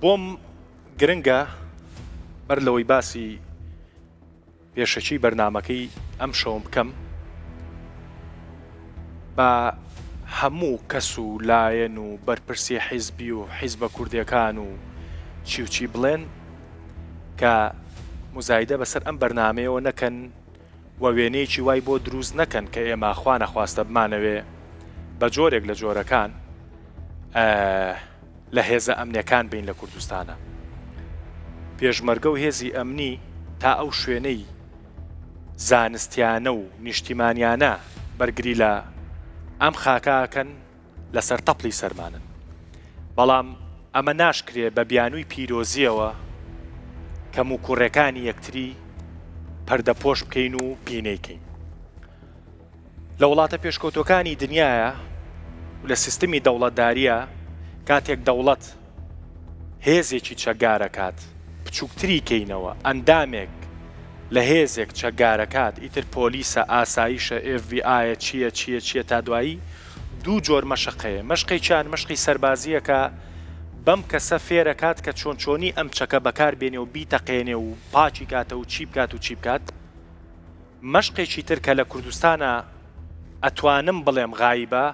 بۆم گرنگە بەر لەوەی باسی پێشەکی بەرنامەکەی ئەمشەوم بکەم با هەموو کەس و لایەن و بەرپرسی حیزبی و حیزبە کوردیەکان و چی و چی بڵێن کە موزایدە بەسەر ئەم بەرنامەیەوە نەکەن و وێنەیەکی وای بۆ دروست نەکەن کە ئێمە خوا نەخواستە بمانەوێ بە جۆرێک لە جۆرەکان لە هێزە ئەمنیەکان بین لە کوردستانا. پێشمەرگە و هێزی ئەمنی تا ئەو شوێنەی زانستیانە و نیشتیمانیانە بەرگری لە ئەم خاکە ئەکەن لەسەر تەپڵی سەرمانن. بەڵام ئەمە ناشکرێ بە بیانووی پیرۆزیەوە کەموکوڕێکانی یەکتری پەردەپۆش بکەین و پینەی کەین. لە وڵاتە پێشکەوتوەکانی دنیایا و لە سیستمی دەوڵەتدارییا کاتێک دەوڵەت هێزێکی چەکگارەکات بچوکتری کەینەوە ئەندامێک لە هێزێک چەکگارەکات ئیتر پۆلیسە ئاسایشە ئێف بی ئایە چیە چیە چیە تا دوایی دوو جۆر مەشق هەیە مەشقێکیان مەشقی سەربازیە کە بەم کەسە فێرەکات کە چۆن چۆنی ئەم چەکە بەکار بێنێ و بیتەقێنێ و پاکی کاتەوە و چی بکات و چی بکات. مەشقێکی تر کە لە کوردستانا ئەتوانم بڵێم غایبە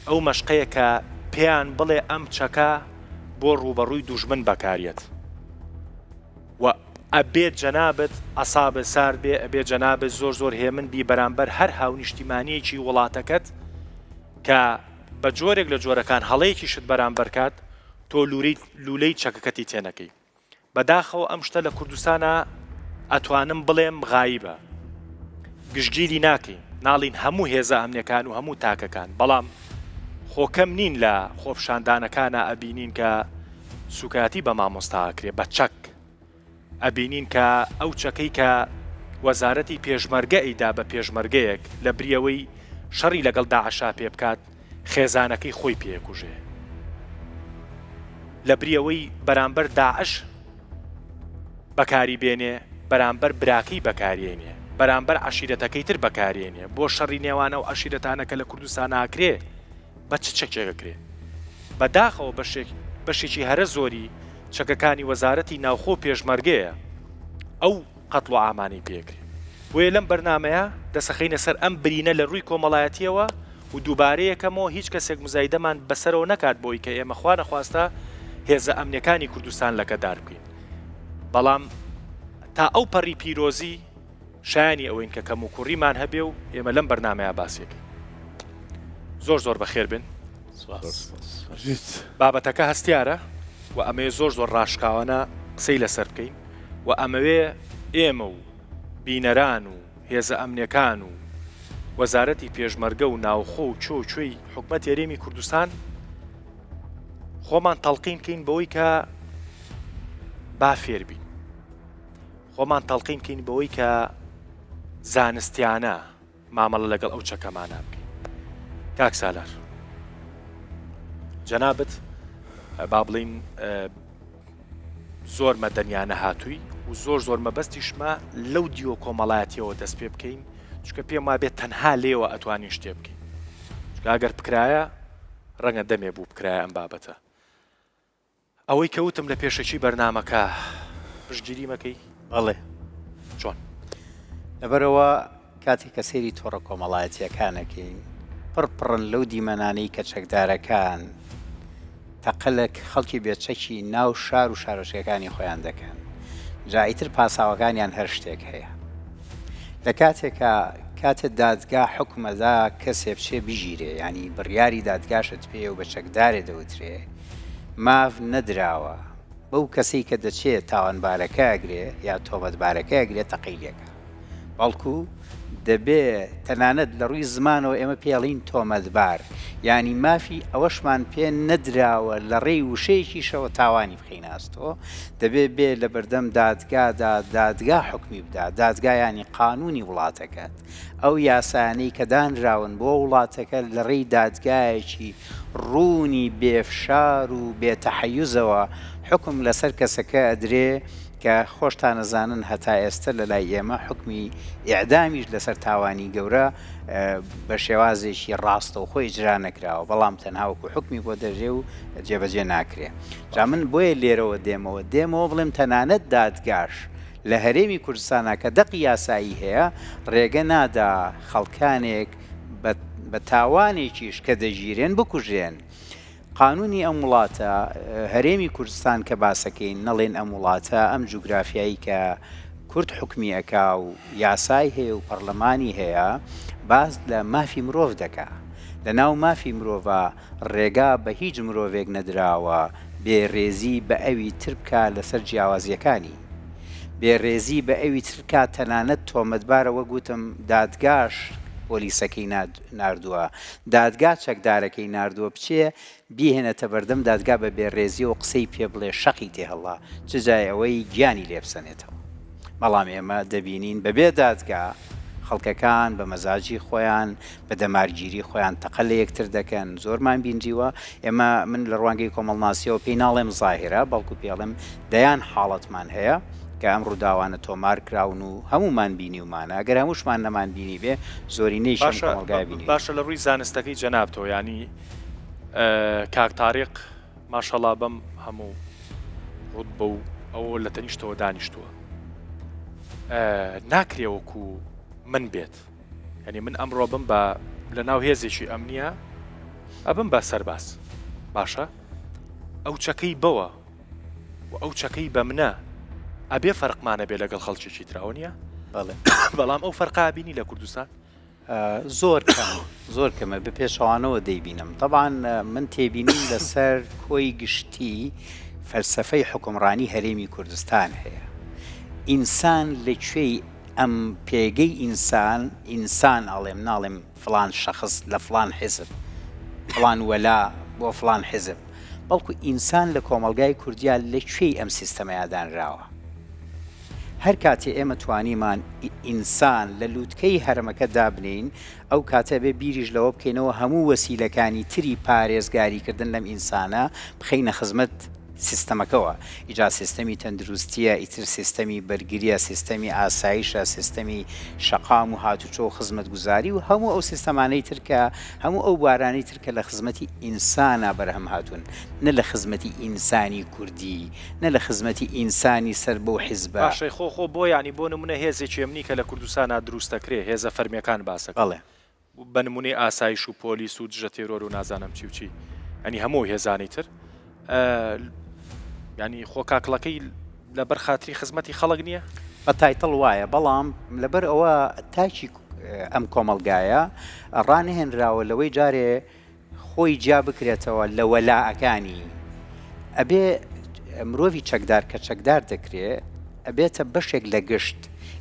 ئەو مەشقەیە کە پێیان بڵێ ئەم چەکە بۆ ڕووبەڕووی دوژمن بەکاریەت و ئەبێت جەنابت عەسابت سارد بێ ئەبێ جەنابت زۆر زۆر هێمن بی بەرامبەر هەر هاونیشتیمانیەکی وڵاتەکەت کە بە جۆرێک لە جۆرەکان هەڵەیەکیشت بەرامبەر کات تۆ لوولەی چەکەکەتی تێنەکەی. بەداخەوە ئەم شتە لە کوردستانا ئەتوانم بڵێم غایبە. گشتگیری ناکەین، ناڵین هەموو هێزە ئەمنیەکان و هەموو تاکەکان، بەڵام خۆ کەم نین لە خۆپشاندانەکانا ئەبینین کە سوکایەتی بە مامۆستا ئەکرێ بە چەک، ئەبینین کە ئەو چەکەی کە وەزارەتی پێشمەرگە ئەیدا بە پێشمەرگەیەک لە بری ئەوەی شەڕی لەگەڵ داعشا پێ بکات خێزانەکەی خۆی پێ ئەکوژێ لە بری ئەوەی بەرامبەر داعش بەکاری بێنێ بەرامبەر براکەی بەکارێنێ بەرامبەر عەشیرەتەکەی تر بەکارێنێ بۆ شەڕی نێوان ئەو عەشیرەتانە کە لە کوردستان ئاکرێ بە چ چەکێک ئەکرێ بە داخەوە بەشێک بەشێکی هەرە زۆری چەکەکانی وەزارەتی ناوخۆ پێشمەرگەیە ئەو قەتڵ و عامانەی پێکرێ. بۆیە لەم بەرنامەیە دەسەخەینە سەر ئەم برینە لە رووی کۆمەڵایەتیەوە و دووبارەیەکەمەوە هیچ کەسێک مزایدەمان بەسەرەوە نەکات بۆی کە ئێمە خوا نەخواستە هێزە ئەمنیەکانی کوردستان لەکەدار بکەین بەڵام تا ئەو پەڕی پیرۆزی شایانی ئەوەین کە کەموکوڕیمان هەبێ و ئێمە لەم بەرنامەیە باسیەکەین. زۆر زۆر بەخێر بن. بابەتەکە هەستیارە و ئەمەوێ زۆر زۆر ڕاشکاوانە قسەی لەسەر بکەین و ئەمەوێ ئێمە و بینەران و هێزە ئەمنیەکان و وەزارەتی پێشمەرگە و ناوخۆ و چۆ و کوێی حکومەتی هەرێمی کوردستان خۆمان تەڵقین کەین بەوەی کە با فێربین خۆمان تەڵقین کەین بەوەی کە زانستیانە مامەڵە لەگەڵ ئەو چەکەمانە بکەین. کاک سالار جەنابت با بڵین زۆر مەدەنیانە هاتووی و زۆر زۆر مەبەستیشمە لەو دیوە کۆمەڵایەتیەوە دەست پێ بکەین چونکە پێم وابێت تەنها لێوە ئەتوانین شتێ بکەین چونکە ئەگەر بکرایە ڕەنگە دەمێ بوو بکرایە ئەم بابەتە ئەوەی کە وتم لە پێشەکی بەرنامەکە پشتگیری مەکەی؟ بەڵێ. چۆن؟ لەبەرئەوە کاتێک کە سەیری تۆڕە کۆمەڵایەتییەکان ئەکەین پڕ پڕن لەو دیمەنانەی کە چەکدارەکان تەقە لە خەڵکی بێ چەکی ناو شار و شارۆچکەکانی خۆیان دەکەن جا ئیتر پاساوەکانیان هەر شتێک هەیە لە کاتێکا کاتێ دادگا حوکمەدا کەسێ بچێ بگیرێ یانی بڕیاری دادگاشت پێیە و بە چەکدارێ دەوترێ ماف نەدراوە بەو کەسەی کە دەچێ تاوانبارەکە ئەگرێ یا تۆمەتبارەکە ئەگرێ تەقەی لێکا بەڵکو دەبێ تەنانەت لە ڕووی زمانەوە ئێمە پێی ئەڵێین تۆمەتبار یانی مافی ئەوەشمان پێ نەدراوە لە ڕێی وشەیەکیشەوە تاوانی بخەینە ئەستۆ دەبێ بێ لە بەردەم دادگادا دادگا حوکمی بدا دادگا یانی قانوونی وڵاتەکەت ئەو یاسایانەی کە دانراون بۆ وڵاتەکە لە ڕێی دادگایەکی ڕوونی بێ فشار و بێ تەحەیوزەوە حوکم لەسەر کەسەکە ئەدرێ. کە خۆشتان ئەزانن هەتا ئێستە لە لای ئێمە حوکمی ئیعدامیش لەسەر تاوانی گەورە بە شێوازێکی ڕاستەوخۆ ئیجرا نەکراوە بەڵام تەنها وەکو حوکمی بۆ دەرێ و جێبەجێ ناکرێ جا من بۆیە لێرەوە دێمەوە دێمەوە بڵێم تەنانەت دادگاش لە هەرێمی کوردستانا کە دەقی یاسایی هەیە ڕێگە نادا خەڵکانێک بە تاوانێکیش کە دەگیرێن بکوژرێن. قانونی ئەم وڵاتە، هەرێمی کوردستان کە باسەکەین نەڵێن ئەم وڵاتە، ئەم جوگرافیایی کە کورد حوکمی ئەکا و یاسای هەیە و پەڕلەمانی هەیە، باس لە مافی مرۆڤ دەکا. لە ناو مافی مرۆڤا ڕێگا بە هیچ مرۆڤێک نەدراوە بێ ڕێزی بە ئەوی تر بکا لەسەر جیاوازیەکانی. بێ ڕێزی بە ئەوی تر بکا تەنانەت تۆمەتبارە وەک وتم دادگاش پۆلیسەکەی ناردووە دادگا چەکدارەکەی ناردووە بچێ بیهێنێتە بەردەم دادگا بە بێ ڕێزیەوە قسەی پێ بڵێ شەقی تێ هەڵا چ جای ئەوەی گیانی لێ بسەنێتەوە بەڵام ئێمە دەبینین بەبێ دادگا خەڵکەکان بە مەزاجی خۆیان بە دەمارگیری خۆیان تەقە لە یەکتر دەکەن زۆرمان بینریوە ئێمە من لە ڕوانگەی کۆمەڵناسیەوە پێی ناڵێم زاهیرە بەڵکو پێڵێم دەیان حاڵەتمان هەیە کە ئەم ڕووداوانە تۆمار کراون و هەموومان بینیومانە ئەگەر هەمووشمان نەمان بینیبێ زۆرینەیشی ئەم باشە کۆمەڵگایە بینیویانە. باشە لە ڕووی زانستەکەی جەنابتەوە یانی کاک تاریق ماشەڵا بەم هەموو ڕوتبە و ئەوە لە تەنیشتەوە دانیشتووە ناکرێ وەکو من بێت یعنی من ئەمڕۆ بم بە لە ناو هێزێکی ئەمنیە ئەبم بە سەرباز باشە ئەو چەکەی بەوە و ئەو چەکەی بە منە ئەبێ فەرقمان هەبێ لەگەڵ خەڵکێکی ترا وەنیە؟ بەڵێ. بەڵام ئەو فەرقە ئەبینی لە کوردستان؟ زۆر کەم زۆر کەمە بە پێچەوانەوە دەیبینم تەبعەن من تێبینیم لەسەر کۆی گشتی فەلسەفەی حوکمڕانی هەرێمی کوردستان هەیە ئینسان لە کوێی ئەم پێگەی ئینسان ئینسان ئەڵێم ناڵێم فڵان شەخس لە فڵان حیزب فڵان وەلا بۆ فڵان حیزب بەڵکو ئینسان لە کۆمەڵگای کوردیا لە کوێی ئەم سیستەمەیا دانراوە؟ هەر کاتێ ئێمە توانیمان ئینسان لە لوتکەی هەرەمەکە دابنێین ئەو کاتە ئەبێ بیریش لەوە بکەینەوە هەموو وەسیلەکانی تری پارێزگاریکردن لەم ئینسانە بخەینە خزمەت سیستەمەکەوە، ئیجا سیستەمی تەندروستییە، ئیتر سیستەمی بەرگرییە، سیستەمی ئاسایشە، سیستەمی شەقام و هاتوچۆ و خزمەتگوزاری و هەموو ئەو سیستەمانەی تر کە هەموو ئەو بوارانەی تر کە لە خزمەتی ئینسانا بەرهەم هاتوون، نە لە خزمەتی ئینسانی کوردی، نە لە خزمەتی ئینسانی سەر بەو حیزبە. باشە خۆ خۆ بۆ یانی بۆ نمونە هێزێکی ئەمنی کە لە کوردستانا دروست دەکرێ هێزە فەرمیەکان باسەکەم بەڵێ. بە نمونەی ئاسایش و پۆلیس و دژە تێرۆر و نازانم چی و چی ینی هەموو هێزانی تر ینی خۆ کاکڵەکەی لەبەر خاتری خزمەتی خەڵک نییە؟ بە title وایە بەڵام لەبەر ئەوە تاکی ئەم کۆمەڵگایە ڕانەهێنراوە لەوەی جارێ خۆی جیا بکرێتەوە لە وەلائەکانی ئەبێ مرۆڤی چەکدار کە چەکدار دەکرێ ئەبێتە بەشێک لە گشت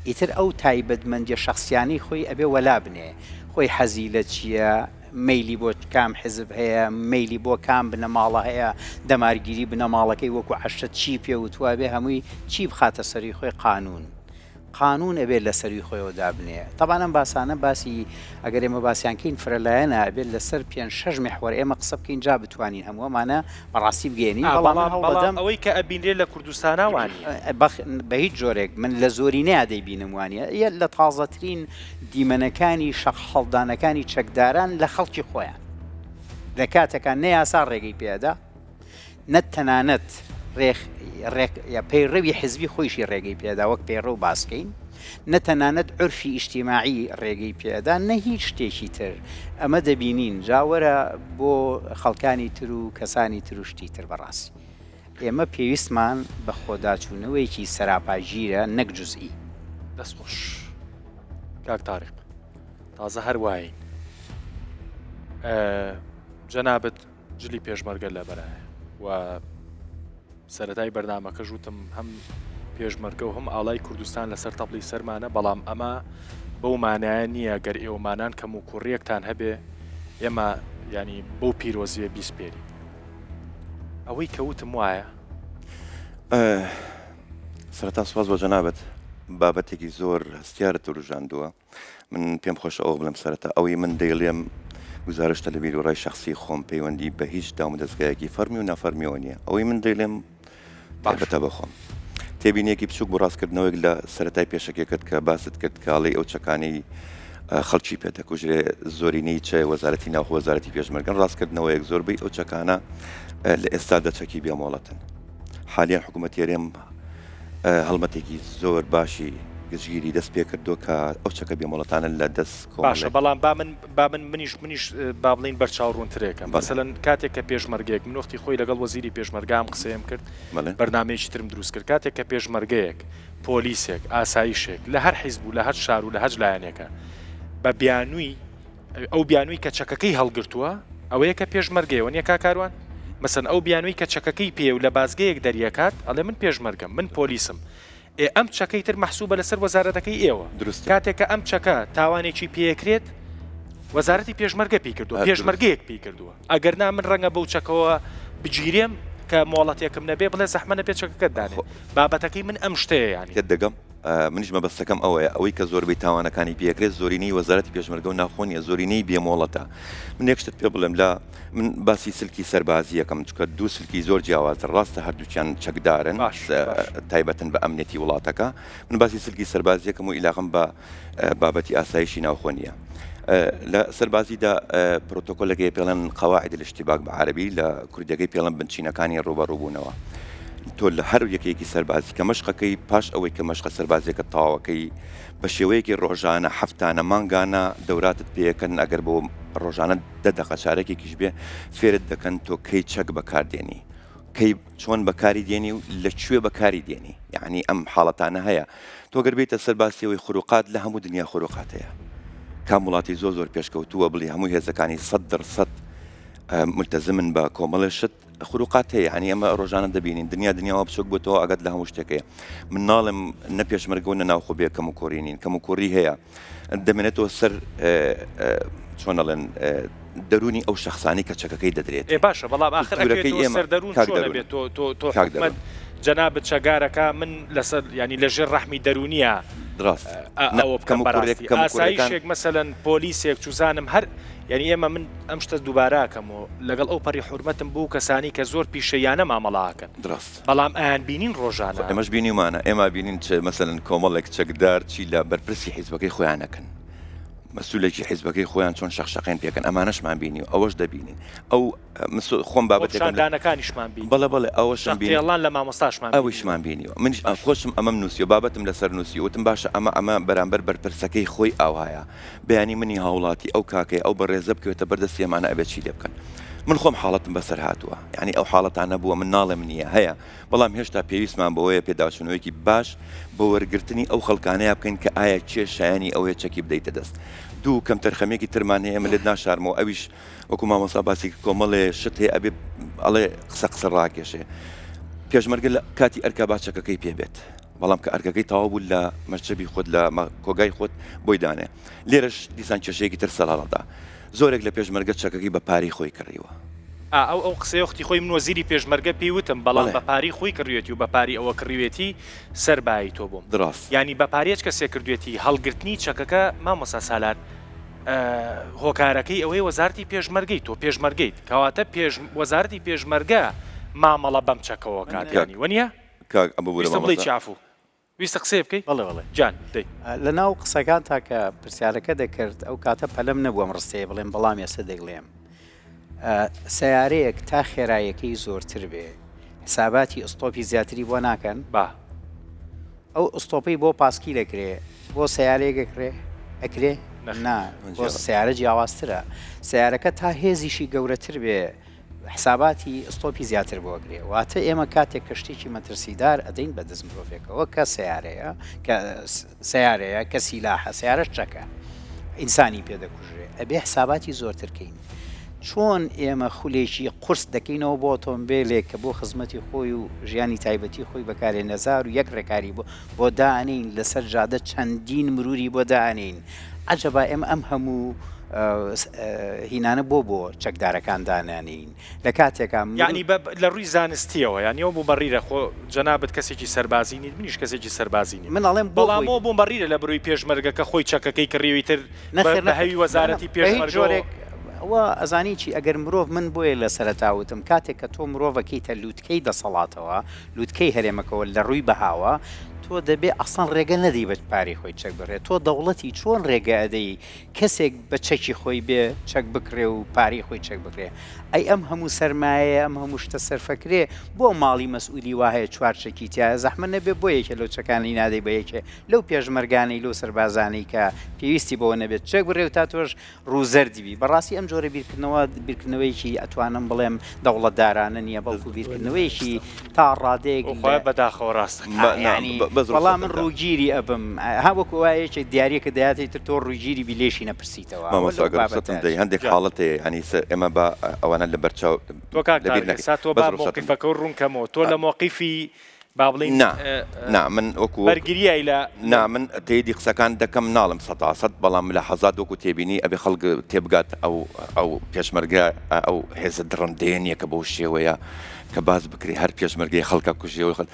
ئیتر ئەو تایبەتمەندیە شەخسیانەی خۆی ئەبێ وەلا بنێ خۆی حەزی لە چیە مەیلی بۆ کام حزب هەیە مەیلی بۆ کام بنەماڵە هەیە دەمارگیری بنەماڵەکەی وەکو عەشرەت چی پێ وتوە ئەبێ هەمووی چی بخاتە سەروی خۆی قانون قانون ئەبێت لە سەروی خۆیەوە دابنێ. تەبعەن ئەم باسانە باسی ئەگەر ئێمە باسیان کەین فرەلایەنە ئەبێت لەسەر پێنج شەش میحوەر ئێمە قسە بکەین جا بتوانین هەموو ئەمانە بە ڕاستی بگەیەنین ئا بەڵام من بەڵام بەڵام هەوڵەدەم ئەوەی کە ئەبینرێ لە کوردستانا وانیە. بەخ بە هیچ جۆرێک من لە زۆرینەیا دەیبینم وانیە یە لە تازەترین دیمەنەکانی شەق هەڵدانەکانی چەکداران لە خەڵکی خۆیان لە کاتێکا نە یاسا ڕێگەی پێ ئەدا نە تەنانەت ڕێخ ڕێک یا پەیڕەوی حزبی خۆیشی ڕێگەی پێدا وەک پەیڕەو باس کەین نە تەنانەت عورفی ئیجتیماعی ڕێگەی پێدا نە هیچ شتێکی تر ئەمە دەبینین جا وەرە بۆ خەڵکانی تر و کەسانی تر و شتی تر بەڕاستی ئێمە پێویستمان بە خۆداچوونەوەیەکی سەراپاگیرە نەک جوزئی. دەست خۆش کاک تاریق تازە هەر واین جەنابت جلی پێشمەرگە لەبەرایە و سەرەتای بەرنامەکەش وتم هەم پێشمەرگە و هەم ئاڵای کوردستان لەسەر تەپڵی سەرمانە بەڵام ئەمە بەو مانایە نییە گەر ئێوەمانان کەم و کوڕیەکتان هەبێ ئێمە ینی بەو پیرۆزیە بیسپێری ئەوەی کە وتم وایە. سەرەتا سوپاس بۆ جەنابت بابەتێکی زۆر هەستیارت وروژاندووە. من پێم خۆشە ئەوە بڵێم سەرەتا ئەوەی من دەیڵێم گوزارشتە لە بیروڕای شەخسی خۆم پەیوەندی بە هیچ دامودەزگایەکی فەرمی و نافەرمیەوە نییە ئەوەی من دەیڵێم تایبەتە بە خۆم. تێبینیەکی بچوک بۆ ڕاستکردنەوەیەک لە سەرەتای پێشەکیەکەت کە باست کرد کە ئەڵێی ئەو چەکانەی خەڵکی پێ دەکوژرێ زۆرینەی چە وەزارەتی ناوخۆ وەزارەتی پێشمەرگەن ڕاستکردنەوەیەک زۆربەی ئەو چەکانە لە ئێستادا چەکی بێ مۆڵەتن حالیان حکوومەتی هەرێم هەڵمەتێکی زۆر باشی گشتگیری دەست پێ کردووە کە ئەو چەکە بێ مۆڵەتانە لە دەست باشە بەڵام با من با من منیش منیش با بڵین بەرچاو ڕوونترێکم مەسەلەن کاتێک کە پێشمەرگەیەک من وەختی خۆی لەگەڵ وەزیری پێشمەرگام قسەیم کرد بەرنامەیەکی ترم دروست کرد کاتێک کە پێشمەرگەیەک پۆلیسێک ئاسایشێک لە هەر حیزب و لە هەر شار و لە هەر لایەنێکە بە بیانووی ئەو بیانووی کە چەکەکەی هەڵگرتووە ئەوەیە کە پێشمەرگەیە وەنیە کاک کاروان مەسەن ئەو بیانووی کە چەکەکەی پێ و لە بازگەیەک دەریەکات ئەڵێ من پێشمەرگەم من پۆلیسم ئێ ئەم چەکەی تر مەحسوبە لەسەر وەزارەتەکەی ئێوە. دروستە. کاتێک کە ئەم چەکە تاوانێکی پێکرێت وەزارەتی پێشمەرگە پێی کردووە، پێشمەرگەیەک پێی کردووە. ئەگەر نا من ڕەنگە بەو چەکەوە بگیرێم کە مۆڵەتێکم نەبێ بڵێ زەحمە نەبێ چەکەکەت دانێ. بابەتەکەی من ئەم شتەیە یانی. تێت دەگەم. منیش مەبەستەکەم ئەوەیە ئەوەی کە زۆربەی تاوانەکانی پێکرێت زۆرینەی وەزارەتی پێشمەرگە و ناوخۆ نییە زۆرینەی بێ مۆڵەتە. من یەک شتت پێ بڵێم لە من باسی سلکی سەربازی یەکەم چونکە دوو سلکی زۆر جیاوازن ڕاستە هەردووکیان چەکدارن تایبەتن بە ئەمنیەتی وڵاتەکە من باسی سلکی سەربازی یەکەم و ئیلاقم بە بابەتی ئاسایشی ناوخۆ نییە لە سەربازیدا پرۆتۆکۆلەکەی پێڵێن قواعد الاشتباك بە عەربی لە کوردەکەی پێڵێن بنچینەکانی ڕووبەڕووبوونەوە تۆ لە هەر یەکێکی سەربازی کە مەشقەکەی پاش ئەوەی کە مەشقە سەربازیەکە تەواوەکەی بە شێوەیەکی ڕۆژانە هەفتانە مانگانە دەوراتت پێەکەن ئەگەر بۆ ڕۆژانە دە دەقە چارەکێکیش بێ فێرت دەکەن تۆ کەی چەک بەکار دێنی کەی چۆن بەکاری دێنی و لە کوێ بەکاری دێنی یعنی ئەم حاڵەتانە هەیە تۆ گەر بیتە سەر باسیەوەی خروقات لە هەموو دنیا خروقات هەیە کام وڵاتی زۆر زۆر پێشکەوتووە بڵی هەموو هێزەکانی سەد دڕ سەد ملتەزمن بە کۆمەڵێ شت خروقات هەیە یعنی ئەمە ڕۆژانە دەبینین دنیا دنیاوە بچوک بۆتەوە ئەگەت لە هەموو شتێکەیە من ناڵێم نە پێشمەرگە و نە ناوخۆ بێ کەم و کۆڕی نین کەم و کۆڕی هەیە دەمێنێتەوە سەر چۆن ئەڵێن دەروونی ئەو شەخسانەی کە چەکەکەی دەدرێت. ئێ باشە بەڵام ئاخر ئەکەوێتەوە سەر دەروون چۆن ئەبێت تۆ تۆ تۆ حکومەت جەنابت چەگارەکە من لەسەر یانی لەژێر ڕەحمی دەروونیە ڕاست ئەوە بکەم بەڕاستی ئاسایشێک مەسەلەن پۆلیسێک چوزانم هەر یانی ئێمە من ئەم شتە دووبارە ئەکەمەوە لەگەڵ ئەو پەڕی حورمەتم بۆ کەسانی کە زۆر پیشەییانە مامەڵە ئەکەن ڕاست بەڵام ئەیان بینین ڕۆژانە. ئێمەش بینیومانە ئێمە بینین چ مەسەلەن کۆمەڵێک چەکدار چی لە بەرپرسی حیزبەکەی خۆیان ئەکەن مەسولێکی حیزبەکەی خۆیان چۆن شەقشەقێن پێکەن ئەمانەشمان بینی و ئەوەش دەبینین ئەو خۆم بابەتێکم لە خۆپیشاندانەکانیشمان بینی بەڵێ بەڵێ ئەوەشم بینی شەقتێڵان لە مامۆستاشمان بینیوە ئەویشمان بینیوە منیش خۆشم ئەمەم نووسیوە بابەتم لەسەر نووسیوە وتم باشە ئەمە ئەمە بەرامبەر بەرپرسەکەی خۆی ئاوهایە بەیانی منی هاوڵاتی ئەو کاکەی ئەو بەڕێزە بکەوێتە بەر دەستی ئەمانە ئەبێت چی لێ بکەن من خۆم حاڵەتم بەسەر هاتووە یعنی ئەو حاڵەتانە بووە من ناڵێم نییە هەیە بەڵام هێشتا پێویستمان بەوەیە پێداچوونەوەیەکی باش بۆ وەرگرتنی ئەو خەڵکانەیە بکەین کە ئایا کێ شایانی ئەوەیە چەکی بدەیتە دەست دوو کەمتەرخەمیەکی ترمان هەیە من لێت ناشارمەوە ئەویش وەکو مامۆستا باسی کرد کۆمەڵێ شت هەیە ئەبێ ئەڵێ قسە قسە ڕاکێشێ پێشمەرگە لە کاتی ئەرکا با چەکەکەی پێ بێت بەڵام کە ئەرکەکەی تەواو بوو لە مەشرەبی خۆت لە کۆگای خۆت بۆی دانێ لێرەش دیسان کێشەیەکی تر سەرهەڵدا زۆرێک لە پێشمەرگە چەکەکەی بە پارەی خۆی کڕیوە. ئا ئەو ئەو قسەیە وەختی خۆی من وەزیری پێشمەرگە پێی وتم بەڵام بە پارەی خۆی کڕیوێتی و بە پارەی ئەوە کڕیوێتی سەر بایی تۆ بووم ڕاست. یانی بە پارەی هەچ کەسێک کردوێتی هەڵگرتنی چەکەکە مامۆستا سالار هۆکارەکەی ئەوەیە وەزارەتی پێشمەرگەی تۆ پێشمەرگەیت کەواتە پێش وەزارەتی پێشمەرگە مامەڵە بەم چەکەوە کات یانی وەنیە؟ کاک ببورە ویستم بڵێی چی عەفوو. ویستت قسەیە بکەی؟ بەڵێ بەڵێ. جان دەی. لە ناو قسەکانتا کە پرسیارەکە دەکرد ئەو کاتە پەلەم نەبوو ئەم ڕستەیە بڵێم بەڵام ئێستا دەیڵێم. سەیارەیەک تا خێراییەکەی زۆرتر بێ حساباتی ئستۆپی زیاتری بۆ ناکەن؟ با. ئەو ئستۆپەی بۆ پاسکیل ئەکرێ بۆ سەیارەیەک ئەکرێ؟ ئەکرێ؟ نا بۆ سەیارە جیاوازترە. سەیارەکە تا هێزیشی گەورەتر بێ حساباتی ئستۆپی زیاتر بۆ ئەگرێ واتە ئێمە کاتێک کە شتێکی مەترسیدار ئەدەین بە دەست مرۆڤێکەوە کە سیارەیە کە سیارەیە کە سیلاحە سیارەش چەکە ئینسانی پێ دەکوژرێ ئەبێ حساباتی زۆرتر کەین چۆن ئێمە خولێکی قورس دەکەینەوە بۆ ئۆتۆمبیلێک کە بۆ خزمەتی خۆی و ژیانی تایبەتی خۆی بەکارێ نەزار و یەک ڕێکاری بۆ بۆ دانین لەسەر جادە چەندین مروری بۆ دانین عەجەبا ئێمە ئەم هەموو هینانە بۆ بۆ چەکدارەکان دانانێین لە کاتێکا یانی بە لە ڕووی زانستیەوە یانی ئەوە موبەڕیرە خۆ جەنابت کەسێکی سەربازی نیت منیش کەسێکی سەربازی نیم من ئەڵێم بۆ بەڵام ئەوە موبەڕیرە لە بروی پێشمەرگە کە خۆی چەکەکەی کڕیوی تر نەخێر بە هەوی وەزارەتی نەخێر بە هیچ پێشمەرگەوە جۆرێک. ئەوە ئەزانی چی ئەگەر مرۆڤ من بۆیە لە سەرەتا وتم کاتێک کە تۆ مرۆڤەکەیتە لوتکەی دەسەڵاتەوە لوتکەی هەرێمەکەوە لە ڕووی بەهاوە تۆ دەبێ ئەسڵەن ڕێگە نەدەی بە پارەی خۆی چەک بڕێ تۆ دەوڵەتی چۆن ڕێگە ئەدەی کەسێک بە چەکی خۆی بێ چەک بکڕێ و پارەی خۆی چەک بکرێ ئەی ئەم هەموو سەرمایەیە ئەم هەموو شتە سەرفەکرێ بۆ ماڵی مەسئولی وا هەیە چوار چەکی تیایە زەحمەت نەبێ بۆ یەکێ لەو چەکانەی نادەی بە یەکێ لەو پێشمەرگانەی لەو سەربازانەی کە پێویستی بەوە نەبێت چەک بڕێ و تا تۆش ڕوو زەردی بی. بەڕاستی ئەم جۆرە بیرکردنەوە بیرکردنەوەیەکی ئەتوانم بڵێم دەوڵەتدارانە نییە بەڵکو بیرکردنەوەیەکی تا ڕادەیەک لە خۆی بەداخەوە ڕاستە یانی وەڵا من ڕووگیری ئەبم ها وەکو وایە یەکێک دیاریەکە دەیاتێ تر تۆ ڕووگیری بی لێشی نەپرسیتەوە ئەوە مامۆستا لەو ئەگەر ڕوخسەتم بابەتە دەی هەندێک حاڵەت هەیە یانی ئێمە با ئەوانە لەبەرچاو تۆ کاک لەبیر تارق نەکەین ئێستا تۆ بەس با ڕوخسەتم دەی مەوقیفەکە ڕوون کەمەوە تۆ لە مەوقیفی با بڵێین نا نا من وەکو بەرگریای لە نا من تەیدی قسەکان دەکەم ناڵم سەتا سەد بەڵام ملاحەزات وەکو تێبینی ئەبێ خەڵک تێبگات ئەو ئەو پێشمەرگە ئەو هێزە دڕندەیە نییە کە بەو شێوەیە کە باس بکرێ هەر پێشمەرگەی خەڵکە کوژێ خەڵک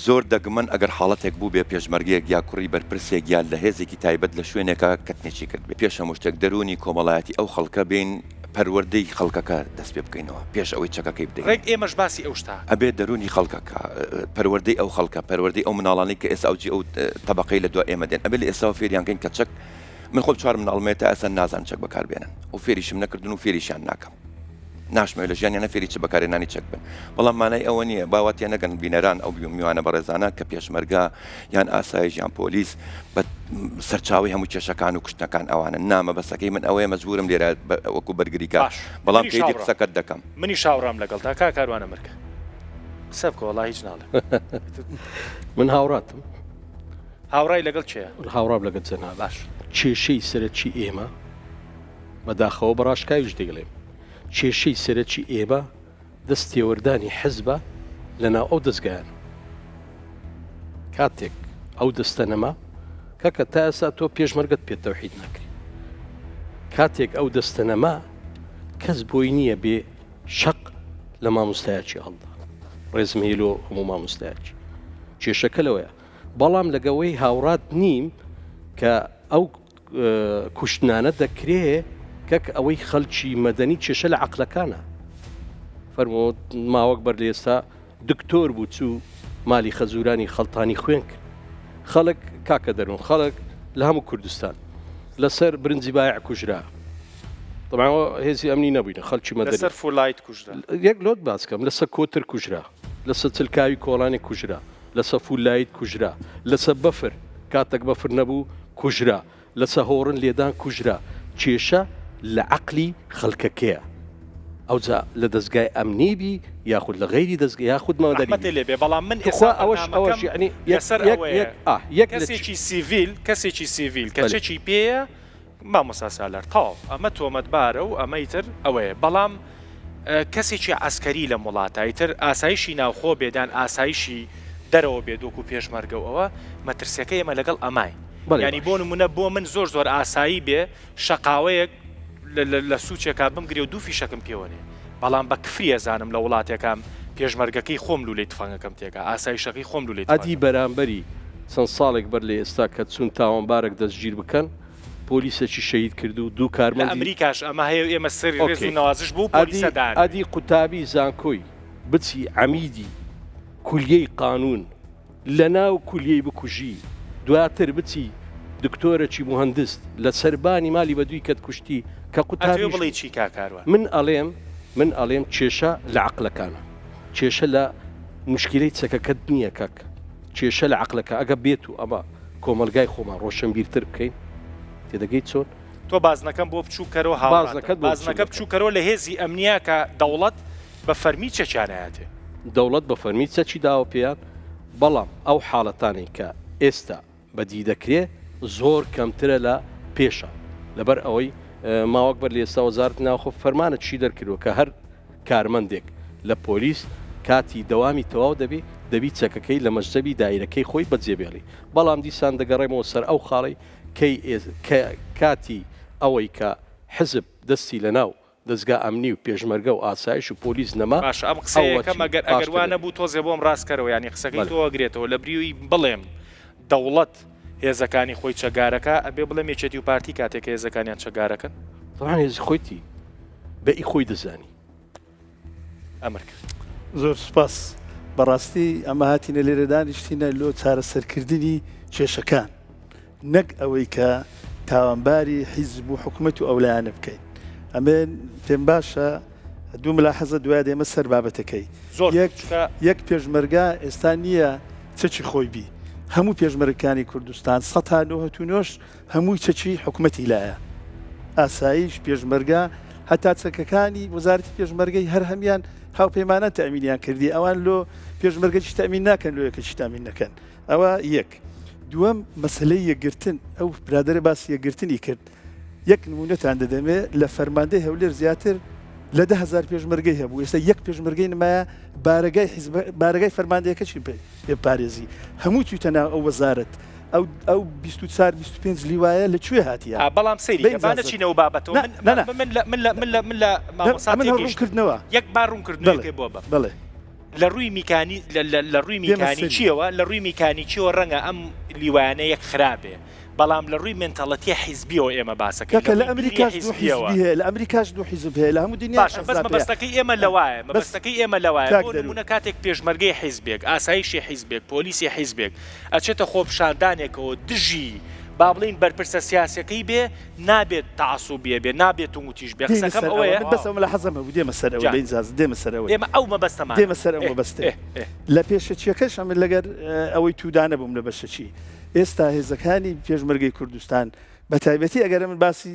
زۆر دەگمەن ئەگەر حاڵەتێک بوو بێ پێشمەرگەیەک یا کوڕی بەرپرسێک یا لە هێزێکی تایبەت لە شوێنێکە کەتنێکی کرد بێ پێش هەموو شتێک دەروونی کۆمەڵایەتی ئەو خەڵکە بین پەروەردەی خەڵکەکە دەست پێ بکەینەوە پێش ئەوەی چەکەکەی بدەینێ. ڕێک ئێمەش باسی ئەو شتە. ئەبێ دەروونی خەڵکەکە، پەروەردەی ئەو خەڵکە، پەروەردەی ئەو مناڵانەی کە ئێستا ئەو جی ئەو تەبەقەی لە دوای ئێمە دێن، ئەبێ لە ئێستاوە فێریان کەین کە چەک، من خۆم چوار مناڵم هەیە تا ئێستا نازانن چەک بەکار بێنن و فێریشم نەکردن و فێریشیان ناکەم. ناشمەوێ لە ژیانیانە فێری چ بەکارهێنانی چەک بن. بەڵام مانای ئەوە نییە با وا تێنەگەن بینەران ئەو میوانە بەڕێزانە کە پێشمەرگە یان ئاسایش یان پۆلیس بە سەرچاوەی هەموو کێشەکان و کوشتنەکان ئەوانن نا مەبەستەکەی من ئەوەیە مەجبورم لێرە وەکو بەرگریکار باش بەڵام منیش تەیدی هاوڕام قسەکەت دەکەم. منیش هاوڕام لەگەڵتا کاک کاروان ئەمرکە قسە بکە وەڵا هیچ ناڵێم. من هاوڕاتم. هاوڕای لەگەڵ کێ؟ هاوڕام لەگەڵ جەنابت. باش. کێشەی سەرەکی ئێمە بەداخەوە بە ڕاشکاویش دەیڵێم کێشەی سەرەکی ئێمە دەست تێوەردانی حزبە لە ناو ئەو دەزگایانە. کاتێک ئەو دەستە نەما، کاکە تا ئێستا تۆ پێشمەرگەت پێ تەوحید ناکری. کاتێک ئەو دەستە نەما، کەس بۆی نییە بێ شەق لە مامۆستایەکی هەڵدا. ڕێزم هەیە لۆ هەموو مامۆستایەکی. کێشەکە لەوەیە. بەڵام لەگەوەی هاوڕات نیم کە ئەو کوشتنانە دەکرێ کەک ئەوەی خەلکی مەدەنی کێشە لە عەقلەکانە فەرموو ماوەک بەر لە ئێستا دکتۆر بوو چوو مالی خەزورانی خەڵتانی خوێن کرد خەڵک کاکە دەرون خەڵک لە هەموو کوردستان لەسەر برنجی بایع کوژرا طبعا هێزی ئەمنی نەبووینە خەڵکی مەدەنی لەسەر فولایت کوژرا یەک لۆت باسکەم لەسەر کۆتر کوژرا لەسەر چلکاوی کۆڵانی کوژرا لەسە فولایت کوژرا، لەسە بەفر کاتەک بەفر نەبوو کوژرا، لەسە هۆڕن لێدان کوژرا، کێشە لە عەقلی خەلکەکەیە ئەوجا لە دەزگای ئەمنی بی یاخود لە غەیری دەزگا یاخود مەدەنی ڕەحمەتێ بی لێ بێ بەڵام من ئێستا توخوا ئەوەش ئەوەش بەرنامەکەم یەعنی یەک لەسەر یەک ئەوەیە یەک ئا یەک لە چ کەسێکی سیڤیل کەسێکی سیڤیل کە بەلێ. چەکی پێیە مامۆستا سالار تەواو ئەمە تۆمەتبارە و ئەمە ئیتر ئەوەیە بەڵام کەسێکی عەسکەری لەم وڵاتە ئیتر ئاسایشی ناوخۆ بێت یان ئاسایشی دەرەوە بێت وەکو پێشمەرگە و ئەوە مەترسیەکە ئێمە لەگەڵ ئەماین بەڵێ یانی بۆ باش. نمونە بۆ من زۆر زۆر ئاسایی بێ شەقاوەیەک لە سوچێکا بمگرێ و دوو فیشەکم پێوە نێ بەڵام بە کفری ئەزانم لە وڵاتێکام پێشمەرگەکەی خۆم لولەی تفەنگەکەم تێکا ئاسایشەکەی خۆم لولەی ئەدی تفەنگەم. بەرامبەری چەند ساڵێک بەر لە ئێستا کە چوون تاوانبارەک دەستگیر بکەن پۆلیسەکی شەهید کرد و دوو لە کارمەندی ئەمریکاش ئەمە هەیە و ئێمە سەری ڕێز و ئۆکەی نەوازش بۆ ئەدی پۆلیسە دانێ. ئەدی قوتابی زانکۆی بچی عەمیدی کولیەی قانون لە ناو کولیەی بکوژی دواتر بچی دکتۆرەکی موهەندست لە سەربانی مالی بە دوی کەت کوشتی کە ئەتەوێ قوتابیش بڵێی بوو چی کاک کاروان؟ من ئەڵێم من ئەڵێم کێشە لە عەقلەکانە کێشە لە موشکیلەی چەکەکەت نییە کاک کێشە لە عەقلەکە ئەگە بێت و ئەمە کۆمەڵگای خۆمان ڕۆشنبیرتر بکەین تێدەگەیت چۆن؟ تۆ بازنەکەم بۆ بچووک کەرەوە هاوڕاتم بازنەکەت بۆ بچووک بازنەکە دەکەم. بچووک کەرەوە لە هێزی ئەمنیە کە دەوڵەت بە فەرمی چەکیان ئەیاتێ. دەوڵەت بە فەرمی چەکی داوە پێیان بەڵام ئەو حاڵەتانەی کە ئێستا بەدی دەکرێ زۆر کەمترە لە پێشا لەبەر ئەوەی ماوەک بەر لە ئێستا وەزارەتی ناوخۆ فەرمانەکیشی دەرکردوە کە هەر کارمەندێک لە پۆلیس کاتی دەوامی تەواو دەبی دەبی چەکەکەی لە مەجتەبی دایرەکەی خۆی بەجێ بێڵی بەڵام دیسان دەگەڕێمەوە سەر ئەو خاڵەی کەی کە کاتی ئەوەی کە حزب دەستی لە ناو دەزگا ئەمنی و پێشمەرگە و ئاسایش و پۆلیس نەما باشە ئەم ئەوە قسەیەکەم چی ئەگەر ئەگەر باشتر وا دەبی. نەبوو تۆزێ بۆم ڕاست کەرەوە یانی قسەکەی بەلێ. تۆ ئەگرێتەوە لە بریی بڵێم دەوڵەت هێزەکانی خۆی چەکگارەکا ئەبێ بڵێم یەکێتی و پارتی کاتێک کە هێزەکانیان چەکگارەکەن؟ تەبعەن هێزی خۆیتی. بە ئی خۆی دەزانی. ئەمر کرد. زۆر سوپاس. بەڕاستی ئەمە هاتینە لێرە دانیشتینە لۆ چارەسەرکردنی کێشەکان نەک ئەوەی کە تاوانباری حیزب و حکومەت و ئەولایانە بکەین. ئەمن پێم باشە دوو ملاحەزە دوای دێمە سەر بابەتەکەی. زۆر یەک چونکە. یەک پێشمەرگە ئێستا نییە چەکی خۆی بی. هەموو پێشمەرگەکانی کوردستان سەتا نۆهەت و نۆش هەمووی چەکی حکومەتی لایە. ئاسایش، پێشمەرگە، هەتا چەکەکانی وەزارەتی پێشمەرگەی هەر هەمیان هاوپەیمانان تەئمینیان کردی ئەوان لۆ پێشمەرگەچی تەئمین ناکەن لۆ یەکەچی تامین نەکەن ئەوە یەک. دووەم مەسەلەی یەکگرتن ئەو برادەرە باسی یەکگرتنی کرد یەک نمونەتان دەدەمێ لە فەرماندەی هەولێر زیاتر لە 10هزار پێشمەرگەی هەبوو ئێستا یەک پێشمەرگەی نمایە بارەگای حیزب بارەگای فەرماندەیەکەچی پێ پارێزی هەموو چوویتە ناو ئەو وەزارەت ئەو ئەو 24 25 لیوایە لە کوێ هاتیە؟ ئا بەڵام سەیری کە با نەچینەوە بابەتەوە نا من نا نا من لە من لە من لە من لە مامۆستا ئەمن هەر تێگەیشتم ڕوونکردنەوە یەک با بەڵێ ڕوونکردنەوەیەکێ بۆ بەم بەڵێ لە ڕووی میکانی لە لە لە ڕووی دێمە سەری. میکانیکیەوە لە ڕووی میکانیکیەوە ڕەنگە ئەم لیوایانە یەک خرابێ بەڵام لە ڕووی mentality حیزبیەوە ئێمە باسەکەین کاکە لە لە ڕووی بیری ئەمریکاش دوو حیزبیەوە. حیزبی هەیە لە ئەمریکاش دوو حیزب هەیە لە هەموو دنیاش باشە بەس ئەحزاب هەیە مەبەستەکەی ئێمە لەوایە بەس مەبەستەکەی ئێمە لەوایە کاک بۆ دەروون. نموونە کاتێک پێشمەرگەی حیزبێک ئاسایشی حیزبێک پۆلیسی حیزبێک ئەچێتە خۆپیشاندانێکەوە دژی با بڵێین بەرپرسە سیاسیەکەی بێ نابێت تەعەسوبیە بێ نابێت توندوتیژ بێ دێینە قسەکەم سەر ئەوە ئەوەیە من بەس ئەو ملاحەزەم هەبوو دێمە سەر ئەوەی جا بە ئیجازە دێمە سەر ئەوەی ئێمە ئەو مەبەستەمانە دێمە سەر ئەو ئێ مەبەستەی ئێ ئێ. لە پێشەکیەکەش ئەمن لەگەر ئەوەی توودا نەبووم لە بەشەکی ئێستا هێزەکانی پێشمەرگەی کوردستان بە تایبەتی ئەگەر من باسی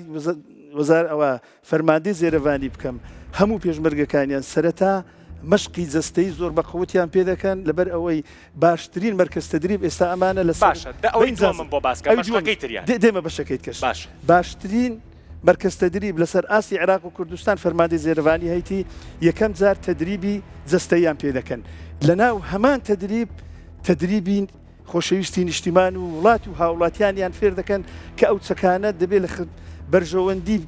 وەزار ئەوە فەرماندەی زێرەڤانی بکەم هەموو پێشمەرگەکانیان سەرەتا مەشقی جەستەیی زۆر بە قوتیان پێ دەکەن لەبەر ئەوەی باشترین مەرکەز تدریب ئێستا ئەمانە لەسەر باشە دە ئەوەی دووەمم بۆ باس کە مەشقەکەی تریان. دێمە بەشەکەی تکەش باش. باشترین مەرکەز تدریب لەسەر ئاستی عێراق و کوردستان فەرماندەی زێرەڤانی هەیتی یەکەم جار تدریبی جەستەییان پێ دەکەن لەناو هەمان تدریب تدریبی خۆشەویستی نیشتیمان و وڵات و هاوڵاتیانیان فێر دەکەن کە ئەو چەکانە دەبێت لە بەرژەوەندی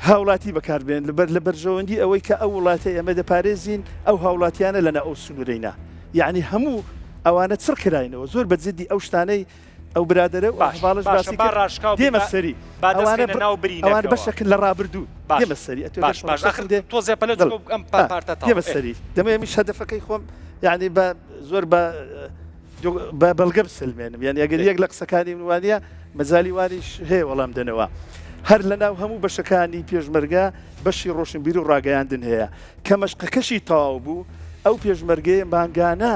هاوڵاتی بەکاربێن لەبەر لە بەرژەوەندی ئەوەی کە ئەو وڵاتە ئێمە دەپارێزین ئەو هاوڵاتیانە لەنا ئەو سنوورەینا یعنی هەموو ئەوانە چڕ کراینەوە زۆر بە جدی ئەو شتانەی ئەو برادەرە و باش هەڤاڵەش باشە باسی با کرد ڕاشکاو بین دێمە با سەری با ئەوانە دەستخەینە بڕ ناو ئەوان برینەکەوە بەشەکن لە ڕابردوو باش دێمە سەری ئەتۆ باش گەر باش پڕۆسەکم ئاخر دێ تۆزێ پەلە بەڵێ چونکە ئەم ئا پارتە تەواو دێمە ئێ سەری دەمەوێ ئەمیش هەدەفەکەی خۆم یعنی بە زۆر بە بە بەڵگە بسەلمێنم یانی ئەگەر یەک لە قسەکانی من وانە مەجالی وانیش هەیە وەڵام دەنەوە هەر لە ناو هەموو بەشەکانی پێشمەرگە بەشی ڕۆشنبیر و ڕاگەیاندن هەیە کە مەشقەکەشی تەواو بوو ئەو پێشمەرگەیە مانگانە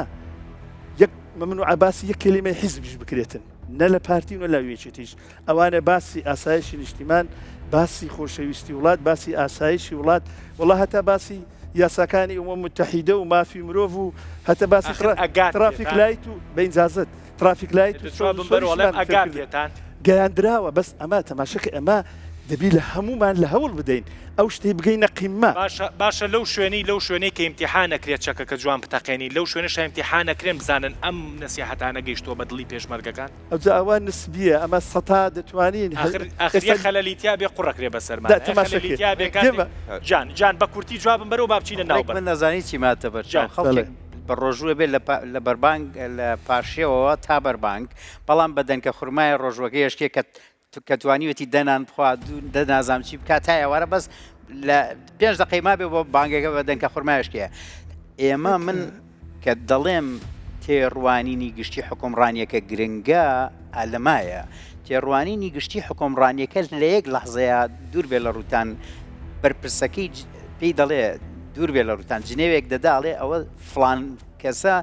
یەک ممنوعە باسی یەک کەلیمەی حیزبیش بکرێتن نە لە پارتی و نە لە یەکێتیش ئەوانە باسی ئاسایشی نیشتیمان باسی خۆشەویستی وڵات باسی ئاسایشی وڵات وڵا هەتا باسی یاساکانی ئومەم موتەحیدە و مافی مرۆڤ و هەتا باسی ئاخر ئەگات ترافیک پێتان؟ light و بە ئینجازەت traffic light و دەتوانم سەوز و بەرەوە ئەڵێم سۆریشمان ئەگات فێرکردن پێتان؟ گەیاندراوە بەس ئەمە تەماشەکە ئەمە دەبی لە هەموومان لە هەوڵ بدەین ئەو شتەی بگەینە قیممە. باشە باشە لەو شوێنەی لەو شوێنەی کە ئیمتیحان ئەکرێت چەکەکە جوان بتەقێنی لەو شوێنەشا ئیمتیحان ئەکرێن بزانن ئەم نەسیحەتانە گەیشتووە بە دڵی پێشمەرگەکان؟ ئەوجا ئەوە نسبیە ئەمە سەتا دەتوانین ئاخر ئاخر یەک خەلەلی تیا بێ قوڕەکرێ بەسەرمان دا یەک تەماشا خەلەلی کەی تیا بێ کاتێک دێمە جان جان بە کورتی جوابم بەرەوە با بچینە ناو ڕێک بەر من نەزانی چیم هاتە بەر چاو جان. بەڵێ. خەڵکێک بە ڕۆژووە بێت لە پا- لە بەربانگ لە پارشێوەوە تا بەربانگ بەڵام بە دەنکە خورمایە ڕۆژوەکەی ئەشکێ کە کە توانیوێتی دە نان بخوا دوو دە نازانم چی بکات تا ئێوارە بەس لە پێنج دەقەی مابێ بۆ بانگەکە بە دەنکە خورمایشکەیە ئێمە من کە دەڵێم تێڕوانینی گشتی حکومڕانیەکە گرنگە ئالەمایە تێڕوانینی گشتی حکومڕانیەکە لە یەک لەحزەیە دوور بێ لە ڕووتان بەرپرسەکەی پێی دەڵێ دوور بێ لە ڕووتان جنێوێک دەداڵێ ئەوە فلان کەسە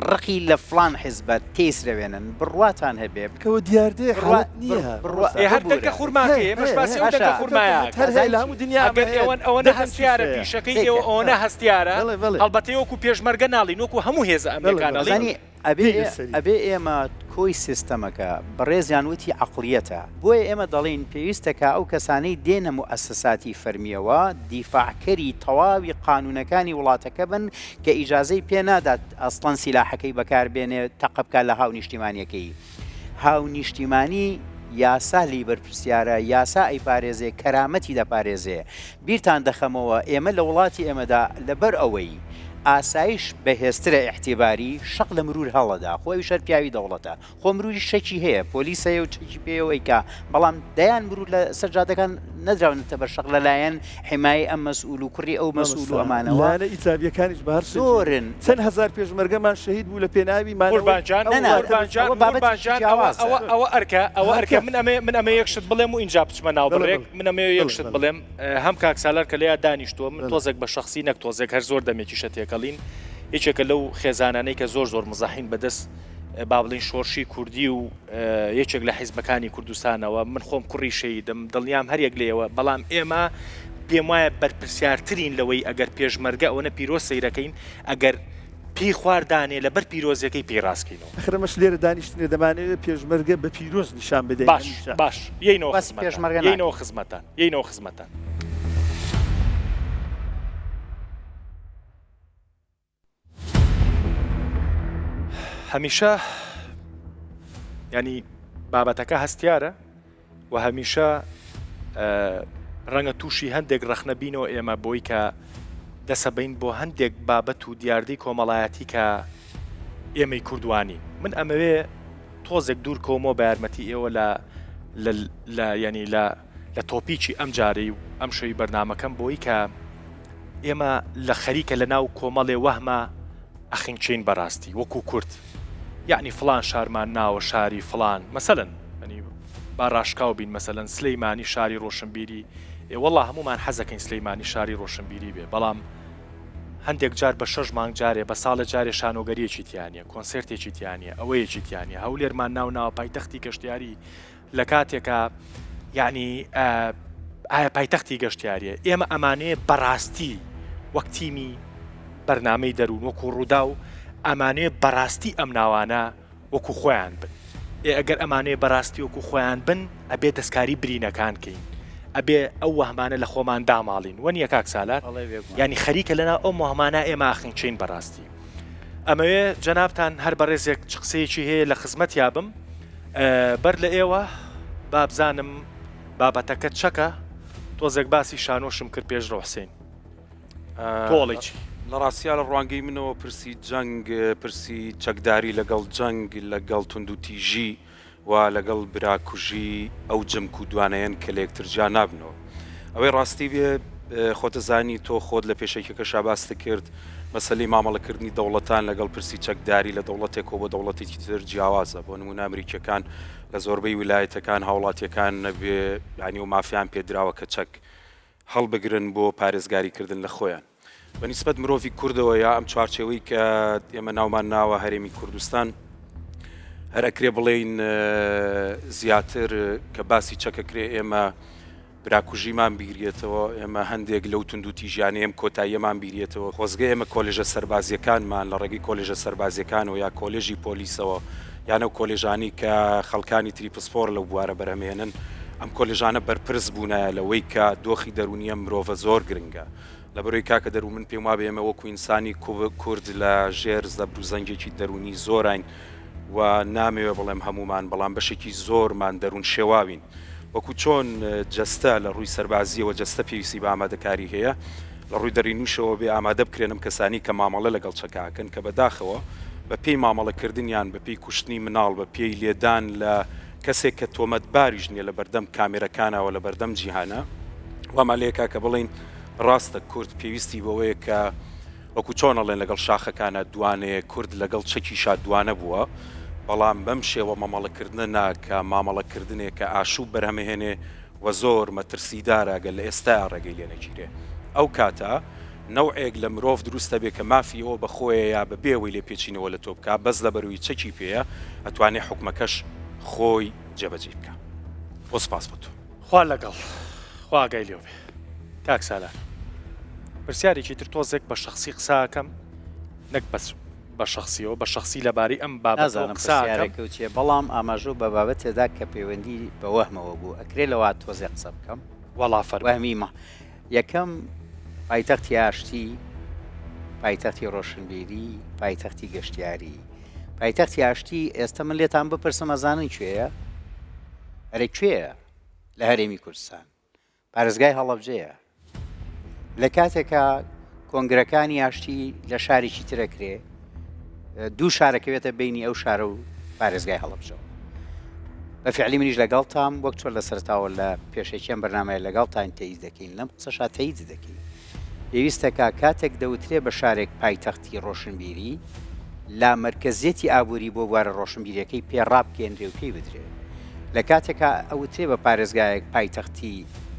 ڕقی لە فڵان حیزبە تێیسرەوێنن بڕواتان هەبێ. کەوە دیاردەیە حاڵەت نییە. بڕوا ئێ هەر دەنکە ببورە. خورماکەی ئێمەش باسی ئەو دەنکە باشە. خورمایە هەر هەیە لە هەموو دنیا ئەمە ئەگەر هەیە. ئێوەن ئەوەنە دەنکە هەستیارە هەیە. پیشەکەی سەیرکە. ئێوە ئەوەنە هەستیارە بەڵێ بەڵێ. هەڵبەتەی وەکو پێشمەرگە ناڵین وەکو هەموو هێزە بەڵێ ئەمنیەکان بەڵێ. ئەڵێین. زانی ئەبێ دێینە سەری. ئەبێ ئێمە کۆی سیستەمەکە بەڕێزیان وتی عەقڵیەتە بۆیە ئێمە دەڵێین پێویستە کە ئەو کەسانەی دێنە موئەسەساتی فەرمیەوە دیفاعکەری تەواوی قانونەکانی وڵاتەکە بن کە ئیجازەی پێ نادات ئەسڵەن سیلاحەکەی بەکار بێنێ تەقە بکا لە هاونیشتیمانیەکەی. هاونیشتیمانی یاسا لێی بەرپرسیارە، یاسا ئەیپارێزێ، کەرامەتی دەپارێزێ. بیرتان دەخەمەوە ئێمە لە وڵاتی ئێمەدا لەبەر ئەوەی ئاسایش بەهێزترە ئیعتیباری شەق لە مرور هەڵەدا، خۆ ئەویش هەر پیاوی دەوڵەتە، خۆ مروریش چەکی هەیە، پۆلیس هەیە و چەکی پێیە و ئەیکا، بەڵام دەیان مرور لە سەر جادەکان نەدراونەتە بەر شەق لەلایەن حیمایەی ئەم مەسئول و کوڕی ئەو مەسئول و مامۆستا ئەمانەوە لایەنە ئیجابیەکانیش بە هەر شتێکی زۆرن. چەند هەزار پێشمەرگەمان شەهید بوو لە پێناوی مانەوەی قوربان جان ئەو نا نا وڵاتە قوربان جان ئەوە قوربان بابەتێکی جان ئەوە جیاوازە. ئەوە ئەوە ئەرکە ئەوە ئەرکە هەرکە من ئەمەوێ من ئەمەوێ یەک شت بڵێم و ئینجا بچمە ناو بەڵێ بڕێک بەڵێ من ئەمەوێ یەک بەڵێ شت بەڵێ بڵێم هەم کاک سالار کە لێیا دانیشتووە من بەڵێ تۆزێک بە شەخسی نەک تۆزێک هەر زۆر دەمێکیشە تێکەڵین یەکێکە لەو خێزانانەی کە زۆر زۆر مزەحین بەدەست با بڵێین شۆرشی کوردی و یەکێک لە حیزبەکانی کوردستانەوە، من خۆم کوڕی شەهیدم، دڵنیام هەر یەک لە ئێوە، بەڵام ئێمە پێم وایە بەرپرسیارترین لەوەی ئەگەر پێشمەرگە ئەوەنە پیرۆز سەیرەکەین، ئەگەر پێی خوار دانێ لەبەر پیرۆزیەکەی پێی ڕاستکەینەوە. ئەخر ئەمەش لێرە دانیشتنێ دەمانەوێ پێشمەرگە بە پیرۆز نیشان بدەین باش هەمیشە. باش یەینەوە باسی خزمەتان پێشمەرگە یەینەوە ناکەین. خزمەتان یەینەوە خزمەتان. هەمیشە ینی بابەتەکە هەستیارە و هەمیشە ڕەنگە تووشی هەندێک ڕەخنە بینەوە ئێمە بۆی کە دەسەبین بۆ هەندێک بابەت و دیاردەی کۆمەڵایەتی کە ئێمەی کوردوانی من ئەمەوێ تۆزێک دوور کۆمۆ بە یارمەتی ئێوە لە لە ینی لە لە تۆپیکی ئەم جارەی و ئەم شەوی بەرنمەکەم بۆی کە ئێمە لە خەریکە لە ناو کۆمەڵێ وەهما ئەخنکێین بەراستی وەکو کورد یەعنی فڵان شارمان ناوە شاری فڵان مەسەلەن یەعنی با راشکاو بین مەسەلەن سلەیمانی شاری رۆشنبیری ئێ وەڵا هەموومان حەزەکەین سلەیمانی شاری رۆشنبیری بێ بەڵام هەندێک جار بە شەش مانگ جارێ بە ساڵێ جارێ شانۆگەریەکی تیا نیە کۆنسێرتێکی تیا نیە ئەوەیەکی تیا نیە هەولێرمان ناو ناوە پایتەختی گەشتیاری لە کاتێکا یعنی ئایا پایتەختی گەشتیاریە ئێمە ئەمانەیە بەڕاستی وەک تیمی بەرنامەی دەروون وەکو ڕوودا و ئەمانەیە بەڕاستی ئەم ناوانە وەکو خۆیان بن ئێ ئەگەر ئەمانەیە بەڕاستی وەکو خۆیان بن ئەبێ دەستکاری برینەکان کەین ئەبێ ئەو وەهمانە لە خۆمان داماڵین وەنیە کاک سالار یانی خەریکە لەناو ئەو وەهمانە ئێمە ئاخنچین بەڕاستی ئەمەوێ جەنابتان هەر بەڕێزێک چ قسەیەکی هەیە لە خزمەتیا بم بەر لە ئێوە بابزانم بابەتەکە چەکە تۆزێک باسی شانۆشم کرد پێش ڕۆحسین تۆڵی چی؟ لە ڕاستیا لە ڕوانگەی منەوە پرسی جەنگ پرسی چەکداری لەگەڵ جەنگ لەگەڵ توندوتیژی و لەگەڵ براکوژی ئەو جمک و دوانەیەن کە لە یەکتر جیا نابنەوە. ئەوەی ڕاستی بێ خۆتەزانی تۆ خۆت لە پێشەکیەکەشا باست کرد مەسەلەی مامەڵەکردنی دەوڵەتان لەگەڵ پرسی چەکداری لە دەوڵەتێکەوە بۆ دەوڵەتێکی تر جیاوازە بۆ نمونە ئەمریکیەکان لە زۆربەی ویلایەتەکان هاوڵاتیەکان نەبێ یانی و مافیان پێدراوە کە چەک هەڵبگرن بۆ پارێزگاری کردن لە خۆیان. بە نیسبەت مرۆڤی کوردەوە یا ئەم چوارچێوەی کە ئێمە ناومان ناوە هەرێمی کوردستان هەر ئەکرێ بڵێین زیاتر کە باسی چەکەکرێ ئێمە براکوژیمان بیریێتەوە ئێمە هەندێک لەو توندوتیژیانەی ئەم کۆتاییەمان بیریێتەوە خۆزگە ئێمە کۆلێژە سەربازیەکانمان لە ڕێگەی کۆلێژە سەربازیەکانەوە یا کۆلێژی پۆلیسەوە یان ئەو کۆلێژانەی کە خەڵکانی تری پسپۆر لەو بوارە بەرهەمێنن ئەم کۆلێژانە بەرپرس بوونایە لەوەی کە دۆخی دەروونی ئەم مرۆڤە زۆر گرنگە لەبەرەوەی کاکە دەروون من پێم وابێ ئێمە وەکو ئینسانی کورد لە ژێر زەبر و زەنگێکی دەروونی زۆراین و نامەوێ بڵێم هەمومان بەڵام بەشێکی زۆرمان دەروون شێواوین وەکو چۆن جەستە لە ڕووی سەربازیەوە جەستە پێویستی بە ئامادەکاری هەیە لە ڕووی دەرینوشەوە بێ ئامادە بکرێن ئەم کەسانی کە مامەڵە لەگەڵ چەکاکەن کە بەداخەوە بە پێی مامەڵە کردنیان بە پێی کوشتنی مناڵ بە پێی لێدان لە کەسێک کە تۆمەتباریش نییە لە بەردەم کامێرەکانەوە لە بەردەم جیهانە وامان لێکا کە بڵین ڕاستە کورد پێویستی بەوەیە کە وەکو چۆن ئەڵێن لەگەڵ شاخەکانا دوانەیە کورد لەگەڵ چەکیشا دوانە بووە بەڵام بەم شێوە مەمەڵەکردنە نا کە مامەڵەکردنێکە ئاشوب بەرهەمەهێنێ و زۆر مەترسیدارە گەر لە ئێستایا ڕێگەی لێ نەگیرێ ئەو کاتە نەوعێک لە مرۆڤ دروست ئەبێ کە مافی ئەوە بە خۆیە یا بە بێ ئەوەی لێپێچینەوە لە تۆ بکا بەس لەبەروی چەکی پێیە ئەتوانێ حوکمەکەش خۆی جێبەجێی بکا بۆ سپاس بۆ تۆ. خوا لەگەڵ. خوا ئاگای لێو بێ. کاک سالار پرسیارێکی تر تۆزێک بە شەخسی قسە ئەکەم نەک بەس بە شەخسیەوە بە شەخسی لەبارەی ئەم بابەتەوە نازانم قسە ئەکەم. پرسیارەکەو چیە بەڵام ئاماژەو بە بابەتێدا کە پەیوەندی بە وەهمەوە بوو ئەکرێ لەوە تۆزێ قسە بکەم؟ وەڵا فەرموو. وەهمی مە یەکەم پایتەختی ئاشتی پایتەختی ڕۆشنبیری پایتەختی گەشتیاری پایتەختی ئاشتی ئێستا من لێتان بپرسم ئەزانن کوێیە؟ ئەرێ کوێیە لە هەرێمی کوردستان؟ پارێزگای هەڵەبجەیە. لە کاتێکا کۆنگرەکانی ئاشتی لە شارێکی ترەکرێ دوو شارەکەوێتە بینی ئەو شارە و پارێزگای هەڵەبجەوە. بە فیعلی منیش لەگەڵتام، وەک چۆن لە سەرەتاوە لە پێشەکی ئەم بەرنامەیە لەگەڵتاین تەئید دەکەین، لەم قسەشا تەئید دەکەین. پێویستە کا کاتێک دەوترێ بە شارێک پایتەختی ڕۆشنبیری، لامەرکەزیەتی ئابووری بۆ بوارە ڕۆشنبیریەکەی پێ ڕابگەیەنرێ و پێی بدرێ. لە کاتێکا ئەوترێ بە پارێزگایەک پایتەختی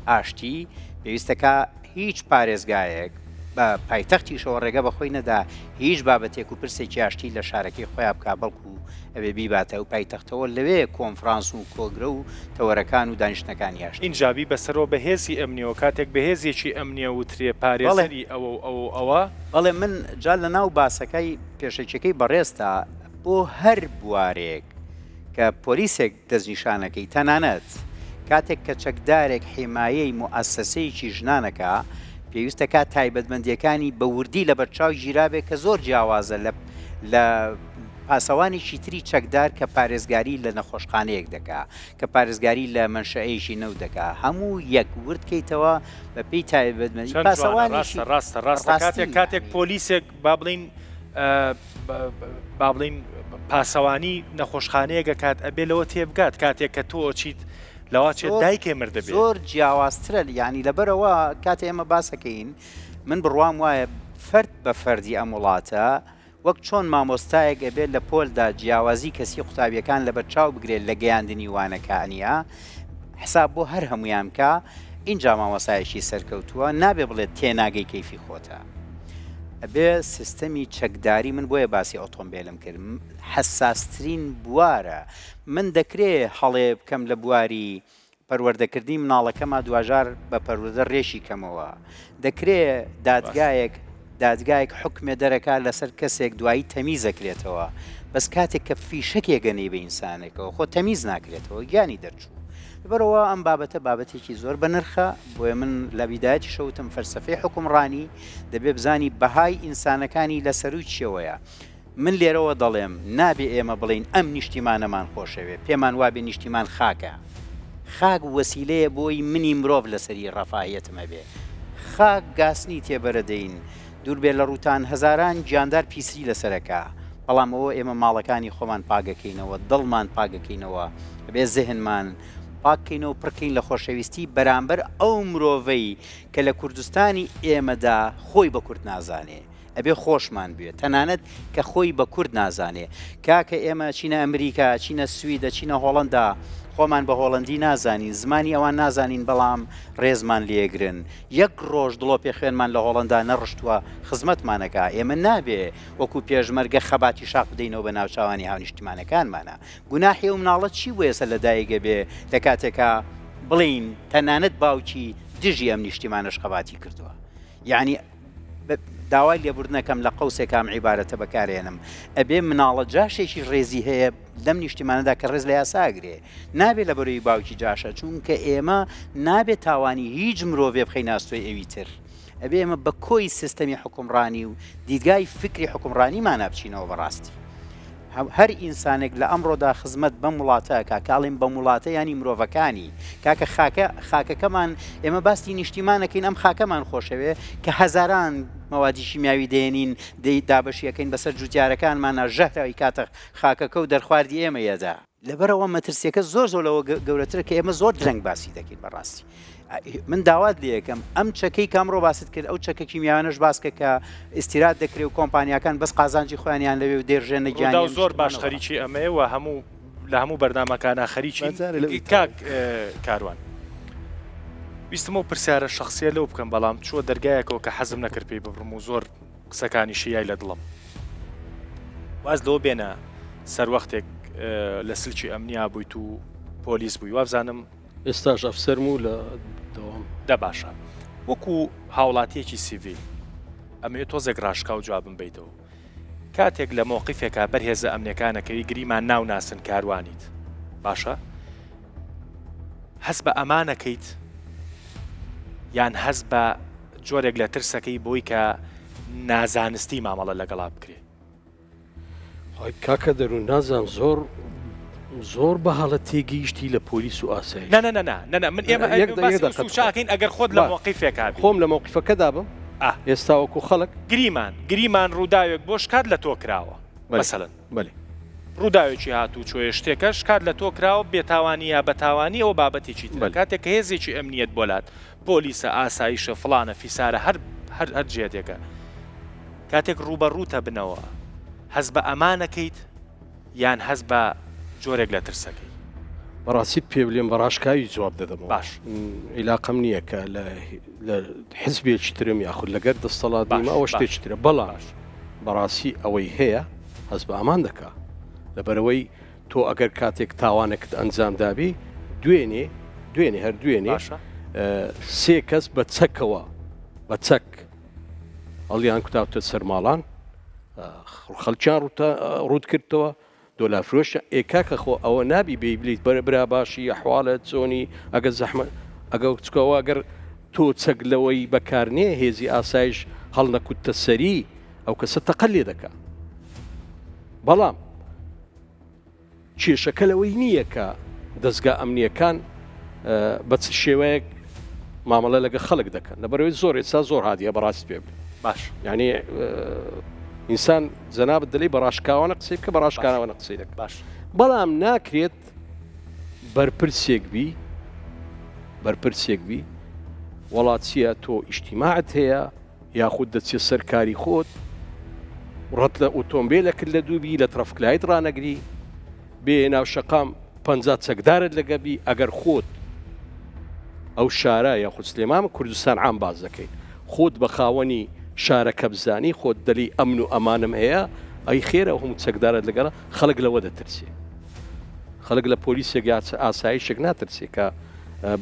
ئاشتی، پێویستە کا هیچ پارێزگایەک بە پایتەختیشەوە ڕێگە بە خۆی نەدا هیچ بابەتێک و پرسێکی ئاشتی لە شارەکەی خۆیا بکا بەڵکو ئەبێ بیباتە ئەو پایتەختەوە لەوێ کۆنفرانس و کۆگرە و تەوەرەکان و دانیشتنەکانی ئاشتی. ئینجا بی بەسەرەوە بە هێزی ئەمنیەوە کاتێک بە هێزێکی ئەمنیە وترێ پارێزەری ئەوە و ئەوە و ئەوە. بەڵێ من جا لە ناو باسەکەی پێشەکیەکەی بەڕێزتا بۆ هەر بوارێک کە پۆلیسێک دەستنیشانەکەی تەنانەت کاتێک کە چەکدارێک حیمایەی موئەسەسەیەکی ژنانەکا پێویستە کا تایبەتمەندیەکانی بە وردی لەبەرچاو گیرابێ کە زۆر جیاوازە لە لە پاسەوانێکی تری چەکدار کە پارێزگاری لە نەخۆشخانەیەک دەکا کە پارێزگاری لە مەنشەئەیەکی نەوت دەکا هەموو یەک ورد کەیتەوە بە پێی تایبەتمەندی چەند جوانە پاسەوانێکی ڕاستە ڕاستە ڕاستە ڕاستی کاتێک کاتێک یانی. پۆلیسێک با بڵێین با بڵێین پاسەوانی نەخۆشخانەیەک ئەکات ئەبێ لەوە تێبگات کاتێک کە تۆ ئەچیت لەوا چێت زۆر دایکێ مردبێ. زۆر جیاوازترە یانی لەبەرئەوە کاتێ ئێمە باسەکەین من بڕوام وایە فەرد بە فەردی ئەم وڵاتە وەک چۆن مامۆستایەک ئەبێت لە پۆلدا جیاوازی کەسی قوتابیەکان لەبەرچاو بگرێت لە گەیاندنی وانەکانیا حساب بۆ هەر هەموویان بکا ئینجا مامۆستایەکی سەرکەوتووە نابێ بڵێت تێناگەی کەیفی خۆتە ئەبێ سیستەمی چەکداری من بۆیە باسی ئۆتۆمبێلم کرد حەساسترین بوارە من دەکرێ هەڵێ بکەم لە بواری پەروەردەکردنی مناڵەکەما دواجار بە پەروەردە رێکی کەمەوە. دەکرێ دادگایەک دادگایەک حوکمێ دەرەکا لەسەر کەسێک دوایی تەمیز ئەکرێتەوە بەس کاتێک کە فیشەکێک ئەنێی بە ئینسانێکەوە خۆ تەمیز ناکرێتەوە گیانی دەرچوو. لەبەرئەوە ئەم بابەتە بابەتێکی زۆر بەنرخە بۆیە من لە بیدایەتیشە وتم فەلسەفەی حوکمڕانی دەبێ بزانی بەهای ئینسانەکانی لە سەرووی چیەوەیە. من لێرەوە دەڵێم نابێ ئێمە بڵێین ئەم نیشتیمانەمان خۆشەوێ، پێمان وابێ نیشتیمان خاکە. خاک وەسیلەیە بۆی منی مرۆڤ لەسەری ڕەفاهیەتم هەبێ. خاک گاسنی تێبەرەدەین، دووربێ لە ڕووتان هەزاران گیاندار پیسری لەسەرەکا، بەڵام ئەوە ئێمە ماڵەکانی خۆمان پاکەکەینەوە، دڵمان پاکەکەینەوە، ئەبێ زهنمان پاککەینەوە پڕکەین لە خۆشەویستی بەرامبەر ئەو مرۆڤەی کە لە کوردستانی ئێمەدا خۆی بە کورد نازانێ. ئەبێ خۆشمان بوێ تەنانەت کە خۆی بە کورد نازانێ کاکە ئێمە ئەچینە ئەمریکا ئەچینە سوید ئەچینە هۆڵەندا خۆمان بە هۆڵەندی نازانین زمانی ئەوان نازانین بەڵام ڕێزمان لێگرن یەک ڕۆژ دڵۆپێ خوێنمان لە هۆڵەندا نەڕشتووە خزمەتمان ئەکا ئێمە نابێ وەکو پێشمەرگە خەباتی شاخ بدەینەوە بە ناوچاوانی هاونیشتیمانەکانمانا گوناحی ئەو مناڵە چی بوو ئێستا لە دایک ئەبێ لە کاتێکا بڵێین تەنانەت باوکی دژی ئەم نیشتیمانەش خەباتی کردووە یەعنی داوای لێبوردن ئەکەم لە قەوسێکا ئەم عیبارەتە بەکارێنم ئەبێ مناڵە جاشێکی ڕێزی هەیە لەم نیشتیمانەدا کە ڕێز لە یاسا ئەگرێ نابێ لە بەرەی باوکی جاشە چونکە ئێمە نابێ تاوانی هیچ مرۆڤێ بخەینە ئەستۆی ئەوی تر ئەبێ ئێمە بە کۆی سیستەمی حوکمڕانی و دیدگای فکری حوکمڕانیمانا بچینەوە بەڕاستی هەر ئینسانێک لە ئەمڕۆدا خزمەت بەم وڵاتە ئەکا، کە ئەڵێم بەم وڵاتە یانی مرۆڤەکانی، کاکە خاکە خاکەکەمان ئێمە باسی نیشتیمان ئەکەین ئەم خاکەمان خۆشەوێ کە هەزاران مەوادی شیمیاوی دێنین دەی دابەشی ئەکەین بەسەر جوتیارەکانمانا ژەهر ئەیکاتە خاکەکە و دەرخواردی ئێمە یەدا. لەبەرئەوە مەترسیەکە زۆر زۆر لەوە گەورەترە کە ئێمە زۆر درەنگ باسی دەکەین بەڕاستی من داوات لێ ئەکەم ئەم چەکەی کە ئەمڕۆ باست کرد ئەو چەکە کیمیاوانەش باس کە کە ئیستیراد دەکرێ و کۆمپانیاکان بەس قازانجی خۆیانیان لەوێ و دێرژێنە گیانی ڕووداو ئەم زۆر باش نیشتمانەوە. خەریکی ئەمەیە و هەموو لە هەموو بەرنامەکانا خەریکین با جارێ لەو کاک کاروان ویستم ئەو پرسیارە شەخسیە لەو بکەم بەڵام چووە دەرگایەکەوە کە حەزم نەکرد پێی ببڕم و زۆر قسەکانیشی یای لە دڵم. واز لەوە بێنە سەروەختێک لە سلکی ئەمنیا بوویت و پۆلیس بووی وابزانم. ئێستاش ئەفسەرم و لە دەوام. دە باشە وەکو هاوڵاتیەکی سیڤیل ئەمەوێ تۆزێک ڕاشکاو جوابم بەیتەوە کاتێک لە مەوقیفێکا بەر هێزە ئەمنیەکان ئەکەوی گریمان ناو ناسن کاروانیت باشە هەست بە ئەمان ئەکەیت یان هەست بە جۆرێک لە ترسەکەی بۆی کە نازانستی مامەڵە لەگەڵا بکرێ. وای کاکە دەروون نازان زۆر زۆر بە هەڵە تێگەیشتی لە پۆلیس و ئاسایش. نا نا نا نا نا من ئێمە یەک باسی دەقە ئوسوول چاکەین ئەگەر خۆت لە با مەوقیفێکا بی. خۆم لە مەوقیفەکەدا بم ئا. ئێستا وەکوو خەڵک. گریمان گریمان ڕووداوێک بۆ شکات لە تۆ کراوە بەلێ مەسەلەن. بەلێ. ڕووداوێکی هاتووچۆیە شتێکە شکات لە تۆ کراوە بێتاوانی یا بەتاوانی ئەوە بابەتێکی ترە کاتێک کە هێزێکی ئەمنیەت بۆ لات پۆلیسە ئاسایشە فڵانە فیسارە هەر هەر هەر جێتێکە کاتێک ڕووبەڕووتە بنەوە هەست بە ئەمانەکەیت یان هەست بە جۆرێک لە ترسەکەی؟ بەڕاستیت پێ بلێم بە ڕاشکاوی جواب دەدەمەوە. باش. عیلاقەم نییە کە لە لە حزبێکی ترم یاخود لەگەر دەستەڵات نیمە ئەوە شتێکی ترە بەڵام بەڕاستی ئەوەی هەیە هەست بە ئەمان دەکا لەبەرەوەی تۆ ئەگەر کاتێک تاوانێکت ئەنجام دابی دوێنێ دوێنێ هەر دوێنێ سێ کەس بە چەکەوە بە چەک هەڵیان کوتاوتە سەر ماڵان خەڵکیان ڕوت کردەوە دۆلار فرۆشە ئێ کاکە خۆ ئەوە نابی بێی بلیت بەرە برا باشی ئەحواڵت چۆنی ئەگەر زەحمە ئەگە چکەوە ئەگەر تۆ چەک لەوەی بەکارنێ هێزی ئاسایش هەڵنەکوتتە سەری ئەو کەسە تەقە لێ دەکا بەڵام کێشەکە لەوەی نییە کە دەزگا ئەمنییەکان بە چ شێوەیەک مامەڵە لەگە خەڵک دەکەن لەبەرەوەی زۆر ئێستا زۆر هادیە بەڕاست پێ باش یعنی ئینسان جەنابت دەلێی بە ڕاشکاوانە قسەی بکە بە ڕاشکاوانە قسەی دەکە باش بەڵام ناکرێت بەرپرسێک بی بەرپرسێک بی وەڵات چییە تۆ ئیشتیماعت هەیە یاخود دەچێت سەر کاری خۆت ڕەت لە ئۆتۆمبیلەکرد لە دووبی لە ترافیک light ڕانەگری بێ ناو شەقام 50 چەکدارت لەگە بی ئەگەر خۆت ئەو شارە یاخود سلێمان کوردستان عام باس دەکەین خۆت بە خاوەنی شارەکە بزانی خۆت دەلی ئەمن و ئەمانم هەیە ئەی خێرە ئەو هەموو چەکدارەت لەگەڵە خەڵک لەوە دەترسێ خەڵک لە پۆلیسێک یا ئاسایشێک ناترسێ کە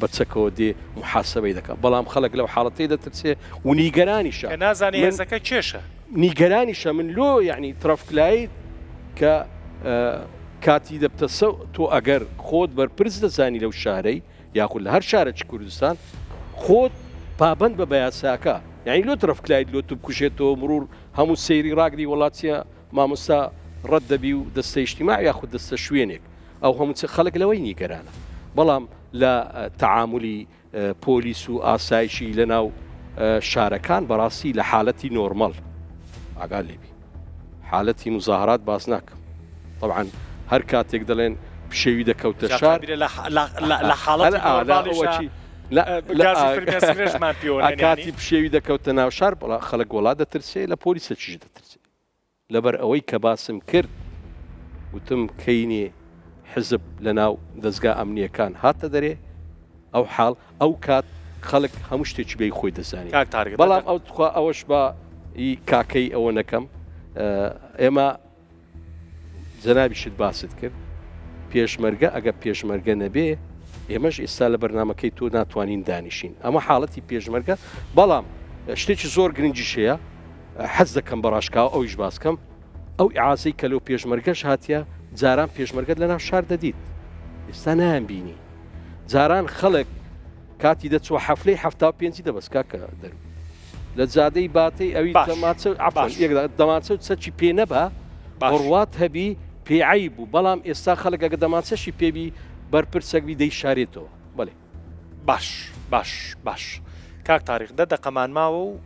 بە چەکەوە دێ محاسبەی دەکات بەڵام خەڵک لەو حاڵەتەی دەترسێ و نیگەرانیشە کە نازانێ هێزەکە کێشە نیگەرانیشە من لۆ یعنی traffic light کە کاتی دەبتە سە تۆ ئەگەر خۆت بەرپرس دەزانی لەو شارەی یاخود لە هەر شارەکی کوردستان خۆت پابەند بە بە یاساکە یانی لۆ traffic light لۆ تو بکوژێتەوە مرور هەموو سەیری ڕاگری وەڵا چیە مامۆستا ڕەت دەبی و دەستە ئیجتیماع یاخود دەستە شوێنێک ئەو هەموو چ خەڵک لەوەی نیگەرانە بەڵام لە تەعامولی پۆلیس و ئاسایشی لە ناو شارەکان بەڕاستی لە حالەتی نۆرمەڵ ئاگا لێبی حالەتی موزاهەرات باس ناکەم طبعا هەر کاتێک دەڵێن پشێوی دەکەوتە شار کاتی پشێوی دەکەوتە ناو شار بەڵا خەڵک وڵا دەترسێ لە پۆلیسە چیش دەترسێ لەبەر ئەوەی کە باسم کرد وتم کەینێ حزب لە ناو دەزگا ئەمنیەکان هاتە دەرێ ئەو حاڵ ئەو کات خەڵک هەموو شتێکی بەی خۆی دەزانی کاک تارق بەڵام ئەو تخوا ئەوەش با ئی کاکەی ئەوە نەکەم ئێمە جەنابیشت باست کرد پێشمەرگە ئەگە پێشمەرگە نەبێ ئێمەش ئێستا لە بەرنمەکەی تۆ ناتوانین دانیشین ئەمە حاڵەتی پێشمەرگە بەڵام شتێکی زۆر گرنگیش هەیە حەز دەکەم بە ڕاشکاوە ئەویش باس کەم ئەو ئیعازەی کە لەو پێشمەرگەش هاتیە جاران پێشمەرگەت لەناو شار دەدیت ئێستا نایان بینی جاران خەڵک کاتی دەچوە حەفلەی حەفتا و پێنجی دەبەست کاکە دەرو لە جادەی باتەی ئەوی باش دەماچە عەفوەن باش یەک دەقە دەمانچە و چەکی پێ نەبا باش بڕوات هەبی پێ عەیب بوو بەڵام ئێستا خەڵک ئەگە دەمانچەشی پێ بی بەرپرسەک بی دەیشارێتەوە بەڵێ. باش باش باش کاک تاریق دە دەقەمان ماوە و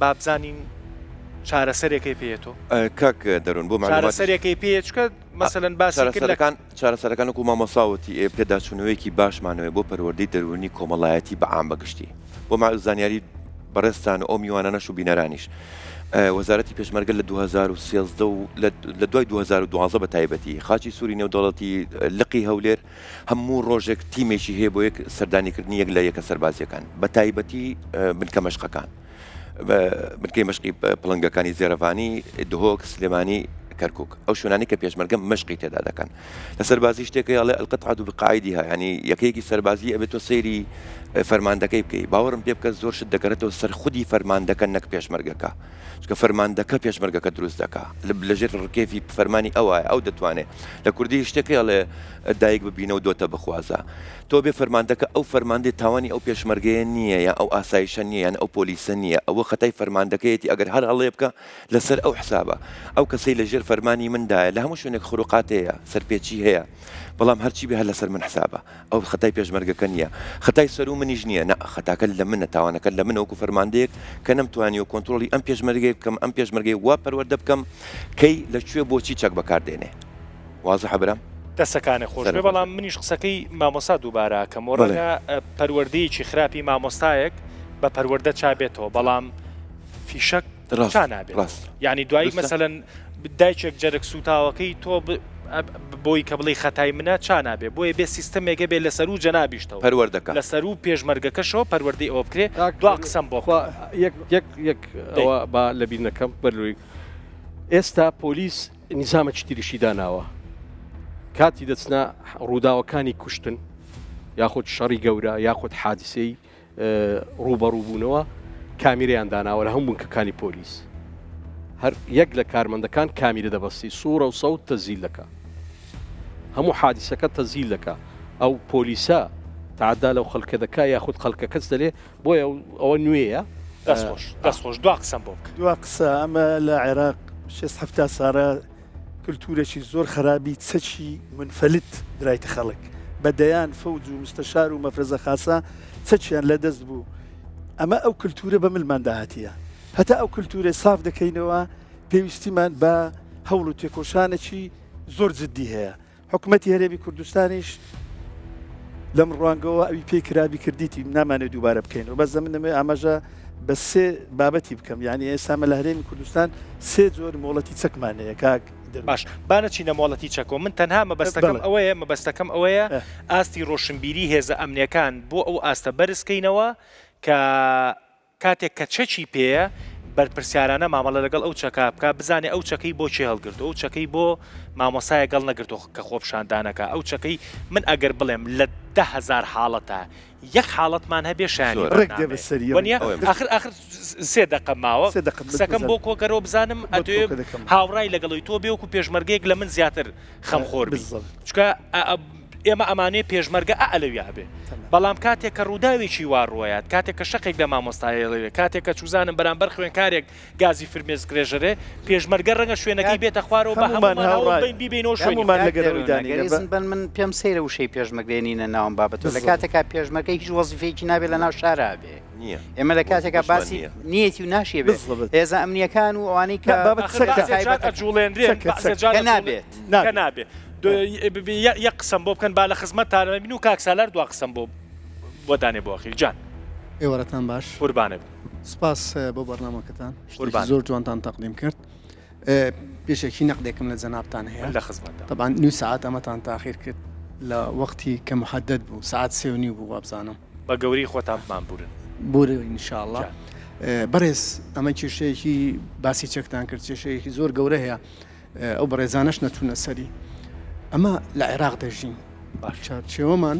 با بزانین چارەسەرێکەی پێیە تۆ کاک دەرون بۆ معلومات چارەسەرێکەی پێیە چکە مەسەلەن باسی کرد لە چارەسەرەکان چارەسەرەکان وەکو مامۆستا وتی ئێ پێداچوونەوەیەکی باشمانەوێ بۆ پەروەردەی دەروونی کۆمەڵایەتی بە عام بە گشتی بۆ مع زانیاری بەڕێزتان و ئەو میوانانەش و بینەرانیش وەزارەتی پێشمەرگە لە 2013 و لە دوای 2012 بە تایبەتی خاچی سووری نێودەوڵەتی لقی هەولێر هەموو ڕۆژێک تیمێکی هەیە بۆ یەک سەردانیکردنی یەک لە یەکە سەربازیەکان بە تایبەتی بنکە مەشقەکان بنکەی مەشقی پڵنگەکانی زێرەڤانی دهۆک سلێمانی کەرکک ئەو شوێنانی کە پێشمەرگە مەشقی تێدا دەکەن لە سەربازی شتێکە ئەڵێ القطعة بقائدها ینی یەکەیەکی سەربازی ئەبێت تۆ سەیری فەرماندەکەی بکەی باوەڕم پێ بکە زۆر شت دەگەڕێتەوە سەر خودی فەرماندەکە نەک پێشمەرگەکە چونکە فەرماندەکە پێشمەرگەکە دروست دەکا لەژێر ڕکێفی فەرمانی ئەوە ئەو دەتوانێت لە کوردی شتێک ئەڵێ دایک ببینە و دۆتە بخوازە. تۆ بێ فەرماندەکە ئەو فەرماندەی تاوانی ئەو پێشمەرگەیە نییە یان ئەو ئاسایشە نییە یان ئەو پۆلیسە نییە ئەوە خەتای فەرماندەکەیەتی ئەگەر هەر هەڵەیە بکا لەسەر ئەو حسابە ئەو کەسەی لە ژێر فەرمانی مندایە لە هەموو شوێنێک خروقات هەیە سەرپێچی هەیە بەڵام هەرچی بێ هەر لەسەر من حسابە ئەو خەتای پێشمەرگەکە نییە خەتای سەروو منیش نییە نا خەتاکە لە منە تاوانەکە لە منە وەکو فەرماندەیەک کە نەمتوانیوە کۆنترۆڵی ئەم پێشمەرگەیە بکەم ئەم پێشمەرگەیە وا پەروەردە بکەم کەی لە کوێ بۆچی چەک بەکار دێنێ. وازحە برام؟ دەسەکانت خۆش بێ بەڵام منیش قسەکەی مامۆستا دووبارە ئەکەمەوە ڕەنگە پەروەردەیەکی خراپی مامۆستایەک بە پەروەردە چا بێتەوە بەڵام فیشەک چا نابێت یعنی دوایی مەسەلەن دایکێک جەرگ سوتاوەکەی تۆ بۆی کە بڵێی خەتای منە چا نابێ بۆیە بێ سیستەمێکە بێ لەسەر و جەنابیشتەوە پەروەردەکە لەسەر و پێشمەرگەکەشەوە پەروەردەی ئەوە بکرێ دوا قسەم بۆ بکە. یەک یەک یەک ئەوە با لەبیر نەکەم بەرلوی ئێستا پۆلیس نیزامەکی تریشی داناوە کاتی دەچنە ڕووداوەکانی کوشتن یاخود شەڕی گەورە یاخود حادیسەی ڕووبەڕووبوونەوە کامیرەیان داناوە لە هەموو بنکەکانی پۆلیس هەر یەک لە کارمەندەکان کامیرە دەبەستی سوورە و سەوت تەزیل دەکا هەموو حادیسەکە تەزیل دەکا ئەو پۆلیسە تعدا لەو خەڵکە دەکا یاخود خەڵکەکەس دەلێ بۆیە ئەوە نوێیە. دەست خۆش دەست خۆش دوا قسەم بۆ بکە. دوا قسە ئەمە لە عێراق شێست حەفتا سارە کلتورێکی زۆر خەرابی چەکی منفلت درایتە خەڵک بە دەیان فەوج و مستەشار و مەفرەزە خاسە چەکیان لە دەست بوو ئەمە ئەو کلتورە بە ملمان داهاتیە هەتا ئەو کلتورە ساف دەکەینەوە پێویستیمان بە هەوڵ و تێکۆشانێکی زۆر جدی هەیە حکومەتی هەرێمی کوردستانیش لەم ڕوانگەوە ئەوی پێی کرابی کردیتی نامانێت دووبارە بکەینەوە بەس من دەمەوێت ئاماژە بە سێ بابەتی بکەم یعنی ئێستا مە لە هەرێمی کوردستان سێ جۆر مۆڵەتی چەکمان هەیە کاک باش با نەچینە مۆڵەتی چەکەوە من تەنها مەبەستەکەم ئەوەیە مەبەستەکەم ئەوەیە ئاستی ڕۆشنبیری هێزە ئەمنیەکان بۆ ئەو ئاستە بەرز کەینەوە کە کاتێک کە چەکی پێیە بەرپرسیارانە مامەڵە لەگەڵ ئەو چەکە بکا، بزانێ ئەو چەکەی بۆ کێ هەڵگرتووە، ئەو چەکەی بۆ مامۆستایەک هەڵنەگرتووە کە خۆپیشاندانەکا، ئەو چەکەی من ئەگەر بڵێم لە 10,000 حاڵەتا یەک حاڵەتمان هەبێ شایانی زۆر. ڕێک دێ بەرنامەیە بەسەری وەنیە؟ ئاخر ئاخر سێ دەقە ماوە سێ دەقە قسەکەم بۆ کۆکەرەوە بزانم بۆت ئەتەوێ کۆکە دەکەم. هاوڕای لەگەڵی تۆ بێ وەکو پێشمەرگەیەک لە من زیاتر خەمخۆر بی بالضبط. چونکە ئێمە ئەمانەوێ پێشمەرگە ئا لەویا هەبێ بەڵام کاتێک کە ڕووداوێکی وا ڕوەیات کاتێک کە شەقێک لە مامۆستایەڵێ کاتێک کە چوزانم بەرامبەر خوێنکارێک گازی فرمێسک ڕێژەرێ پێشمەرگە ڕەنگە شوێنەکەی بێتە خوارەوە بە هەموومان هەموومان هەوڵ هاوڕای بەین بیبەینەوە شوێنی هەموومان خۆی. لەگەر ئەوەی دانینە گەر بە. ئیزن بەن من پێم سەیرە وشەی پێشمەرگە نینە ناو ئەم بابەتەوە لە بالضبط. کاتێکا پێشمەرگە هیچ وەزیفەیەکی نابێ لە ناو شارا بێ. نییە. ئێمە لە کاتێکا وەزیفەشمان باسی نییە. نیەتی و ناشیە بێ بالضبط. هێزە ئەمنیەکان و ئەوانەی کە نا بابەت ئاخر چەکە. بەعزێ جار تایبەتەکە. ئەجوڵێنرێن چەکە بەعزێ چەک. جار کە ئەجوڵێ نابێت. کە نابێت. نابێ. یەک قسەم بۆ بکەن با لە خزمەتتانە بین و کاک سالار دوا قسەم بۆ بۆ دانێ بۆ ئەخیر جان. ئێوارەتان باش. قوربانت بم. سوپاس بۆ بەرنامەکەتان شتێکی قوربانت. زۆر جوانتان تەقدیم کرد. پێشەکی نەقدێکم لە جەنابتان هەیە. من لە خزمەتتام. تەبعەن نیو سەعات ئەمەتان تاخیر کرد لە وەختی کە موحەدەد بوو سەعات سێ و نیو بوو وابزانم. بە گەورەی خۆتان بمان بورن. بورن ان شاء اللە. جان. بەڕێز ئەمە کێشەیەکی باسی چەکتان کرد کێشەیەکی زۆر گەورە هەیە ئەو بەڕێزانەش نەچوونە سەری ئەمە لە عێراق دەژین چارچێوەمان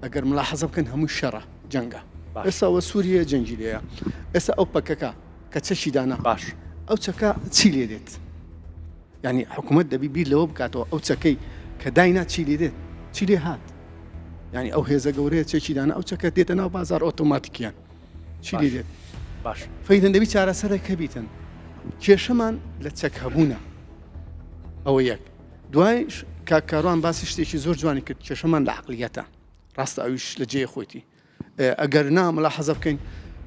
ئەگەر ملاحەزە بکەن هەموو شەڕە جەنگە ئێستا وە سووریە جەنگی لێیە ئێستا ئەو پەکەکە کە چەکی دانا باش ئەو چەکە چی لێ دێت ینی حکوومەت دەبی بیر لەوە بکاتەوە ئەو چەکەی کە داینا چی لێ دێت چی لێ هات ینی ئەو هێزە گەورەیە چێکی دانا ئەو چەکە دێتە ناو بازار ئۆتۆماتیکیان چی لێ دێت باش فەیدەن دەبی چارەسەرێک هەبیتن کێشەمان لە چەک هەبوونە ئەوە یەک دوایش کاک کاروان باسی شتێکی زۆر جوانی کرد کێشەمان لە عقلیەتە ڕاستە ئەویش لە جێی خۆیتی ئەگەر نا ملاحەزە بکەین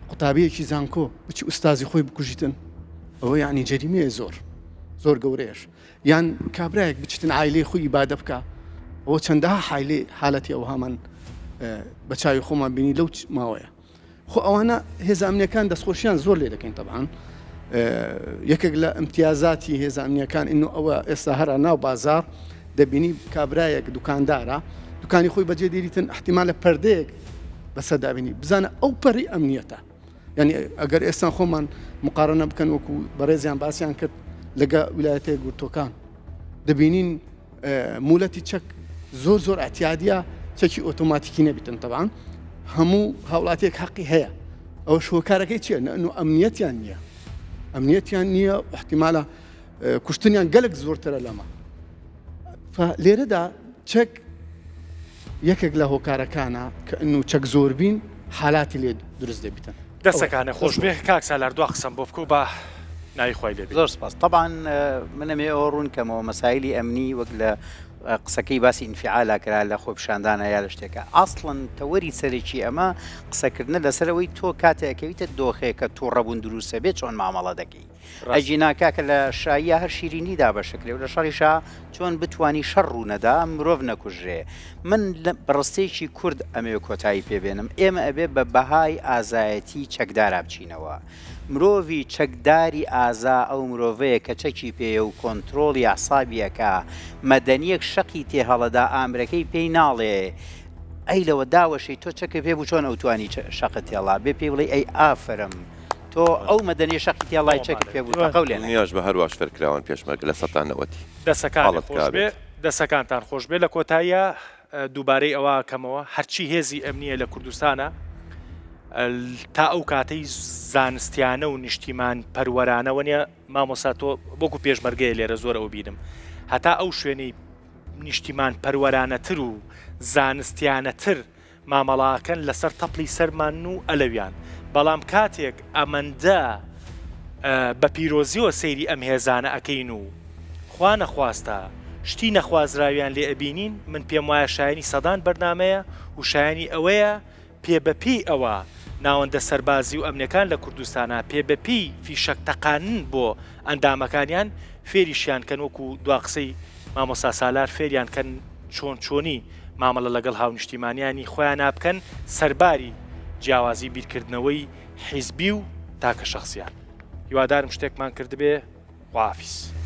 قوتابیەکی زانکۆ بچی ئوستازی خۆی بکوژیتن ئەوە یعنی جەریمەیە زۆر زۆر گەورەیەش یان کابرایەک بچیتن عایلەی خۆی ئیبادە بکە ئەوە چەندەها حایلی حالەتی ئەوهامان بە چاوی خۆمان بینی لەو ماوەیە خۆ ئەوانە هێزە ئەمنیەکان دەستخۆشیان زۆر لێ دەکەین تەبعەن یەکێک لە ئیمتیازاتی هێزە ئەمنیەکان ئینو ئەوە ئێستا هەرا ناو بازار دەبینی کابرایەک دوکاندارە دوکانی خۆی بەجێ دێریتن احتیمالە پەردەیەک بەسەر دابینی بزانە ئەو پەری ئەمنیەتە یعنی ئەگەر ئێستا خۆمان مقارنە بکەن وەکو بەڕێزیان باسیان کرد لەگە ویلایەتە یەکگرتووەکان دەبینین مولەتی چەک زۆر زۆر ئەتیادیە چەکی ئۆتۆماتیکی نەبیتن تەبان هەموو هاوڵاتیەک حەقی هەیە ئەوە شۆکارەکەی چیە نەنو ئەمنیەتیان نییە ئەمنیەتیان نییە احتیمالە کوشتنیان گەلک زۆرترە لەمە لێرەدا چەک یەکێک لە هۆکارەکانە کە ئەنو چەک زۆربین حالاتی لێ دروست دەبیتن. دەستەکانت خۆش بێ کاک سالار دوا قسەم بۆ بکە و با ناوی خوای لێ بێ. زۆر سپاس تەبعەن من ئەمەوێ ئەوە ڕوون کەمەوە مەسایلی ئەمنی وەک لە قسەکەی باسی ئینفعالا کرا لە خۆپیشاندانە یا لە شتێکە ئەسڵەن تەوەری سەرەکی ئەمە قسەکردنە لەسەر ئەوەی تۆ کاتێ ئەکەویتە دۆخێک کە تووڕەبوون دروستە بێ چۆن مامەڵە دەکەی. ئەگینا کاکە لە شاییە هەر شیرینی دابەشەکرێ و لە شەڕیشا چۆن بتوانی شەڕ ڕوونەدا مرۆڤ نەکوژرێ. من بە ڕستەیەکی کورت ئەمەوێ کۆتایی پێ بێنم، ئێمە ئەبێ بە بەهای ئازایەتی چەکدارا بچینەوە. مرۆڤی چەکداری ئازا ئەو مرۆڤەیە کە چەکی پێیە و کۆنترۆڵی ئەعسابی ئەکا، مەدەنیەک شەقی تێهەڵەدا ئامرەکەی پێی ناڵێ ئەی لەوە داوەشێی تۆ چەکت پێ بوو چۆن ئەوتوانی شەقت تێڵا بێ پێی بڵێی ئەی ئافەرم تۆ ئەو مەدەنیە شەقی تێڵای چەکت پێ بوو تەقەو لێ نەکرد. دڵنیاش بە هەرواش فێرکراون پێشمەرگە لە سەتا نەوەتی. دەسەکانت حاڵت خۆش بێ. کابێت. دەسەکانتان خۆش بێ لە کۆتاییا دووبارەی ئەوە ئەکەمەوە هەرچی هێزی ئەمنیە لە کوردستانە تا ئەو کاتەی زانستیانە و نیشتیمان پەروەرانەوە نیە مامۆسا تۆ وەکو پێشمەرگەیە لێرە زۆر ئەو بینم هەتا ئەو شوێنەی نیشتیمان پەروەرانەتر و زانستیانەتر مامەڵەئەکەن لەسەر تەپڵی سەرمانن و ئەلەویان بەڵام کاتێک ئەمەندە بە پیرۆزیەوە سەیری ئەم هێزانە ئەکەین و خوا نەخواستە شتی نەخوازراویان لێ ئەبینین من پێم وایە شایەنی سەدان بەرنامەیە و شایەنی ئەوەیە پێ بە پێی ئەوە ناوەندە سەربازی و ئەمنیەکان لە کوردستانا پێ بە پێی فیشەک تەقانن بۆ ئەندامەکانیان فێریشیان کەن وەکو دوا قسەی مامۆستا سالار فێریان کەن چۆن چۆنی مامەڵە لەگەڵ هاونیشتیمانیانی خۆیانا بکەن سەرباری جیاوازی بیرکردنەوەی حیزبی و تاکە شەخسیان. هیوادارم شتێکمان کردبێ. خواحافیز.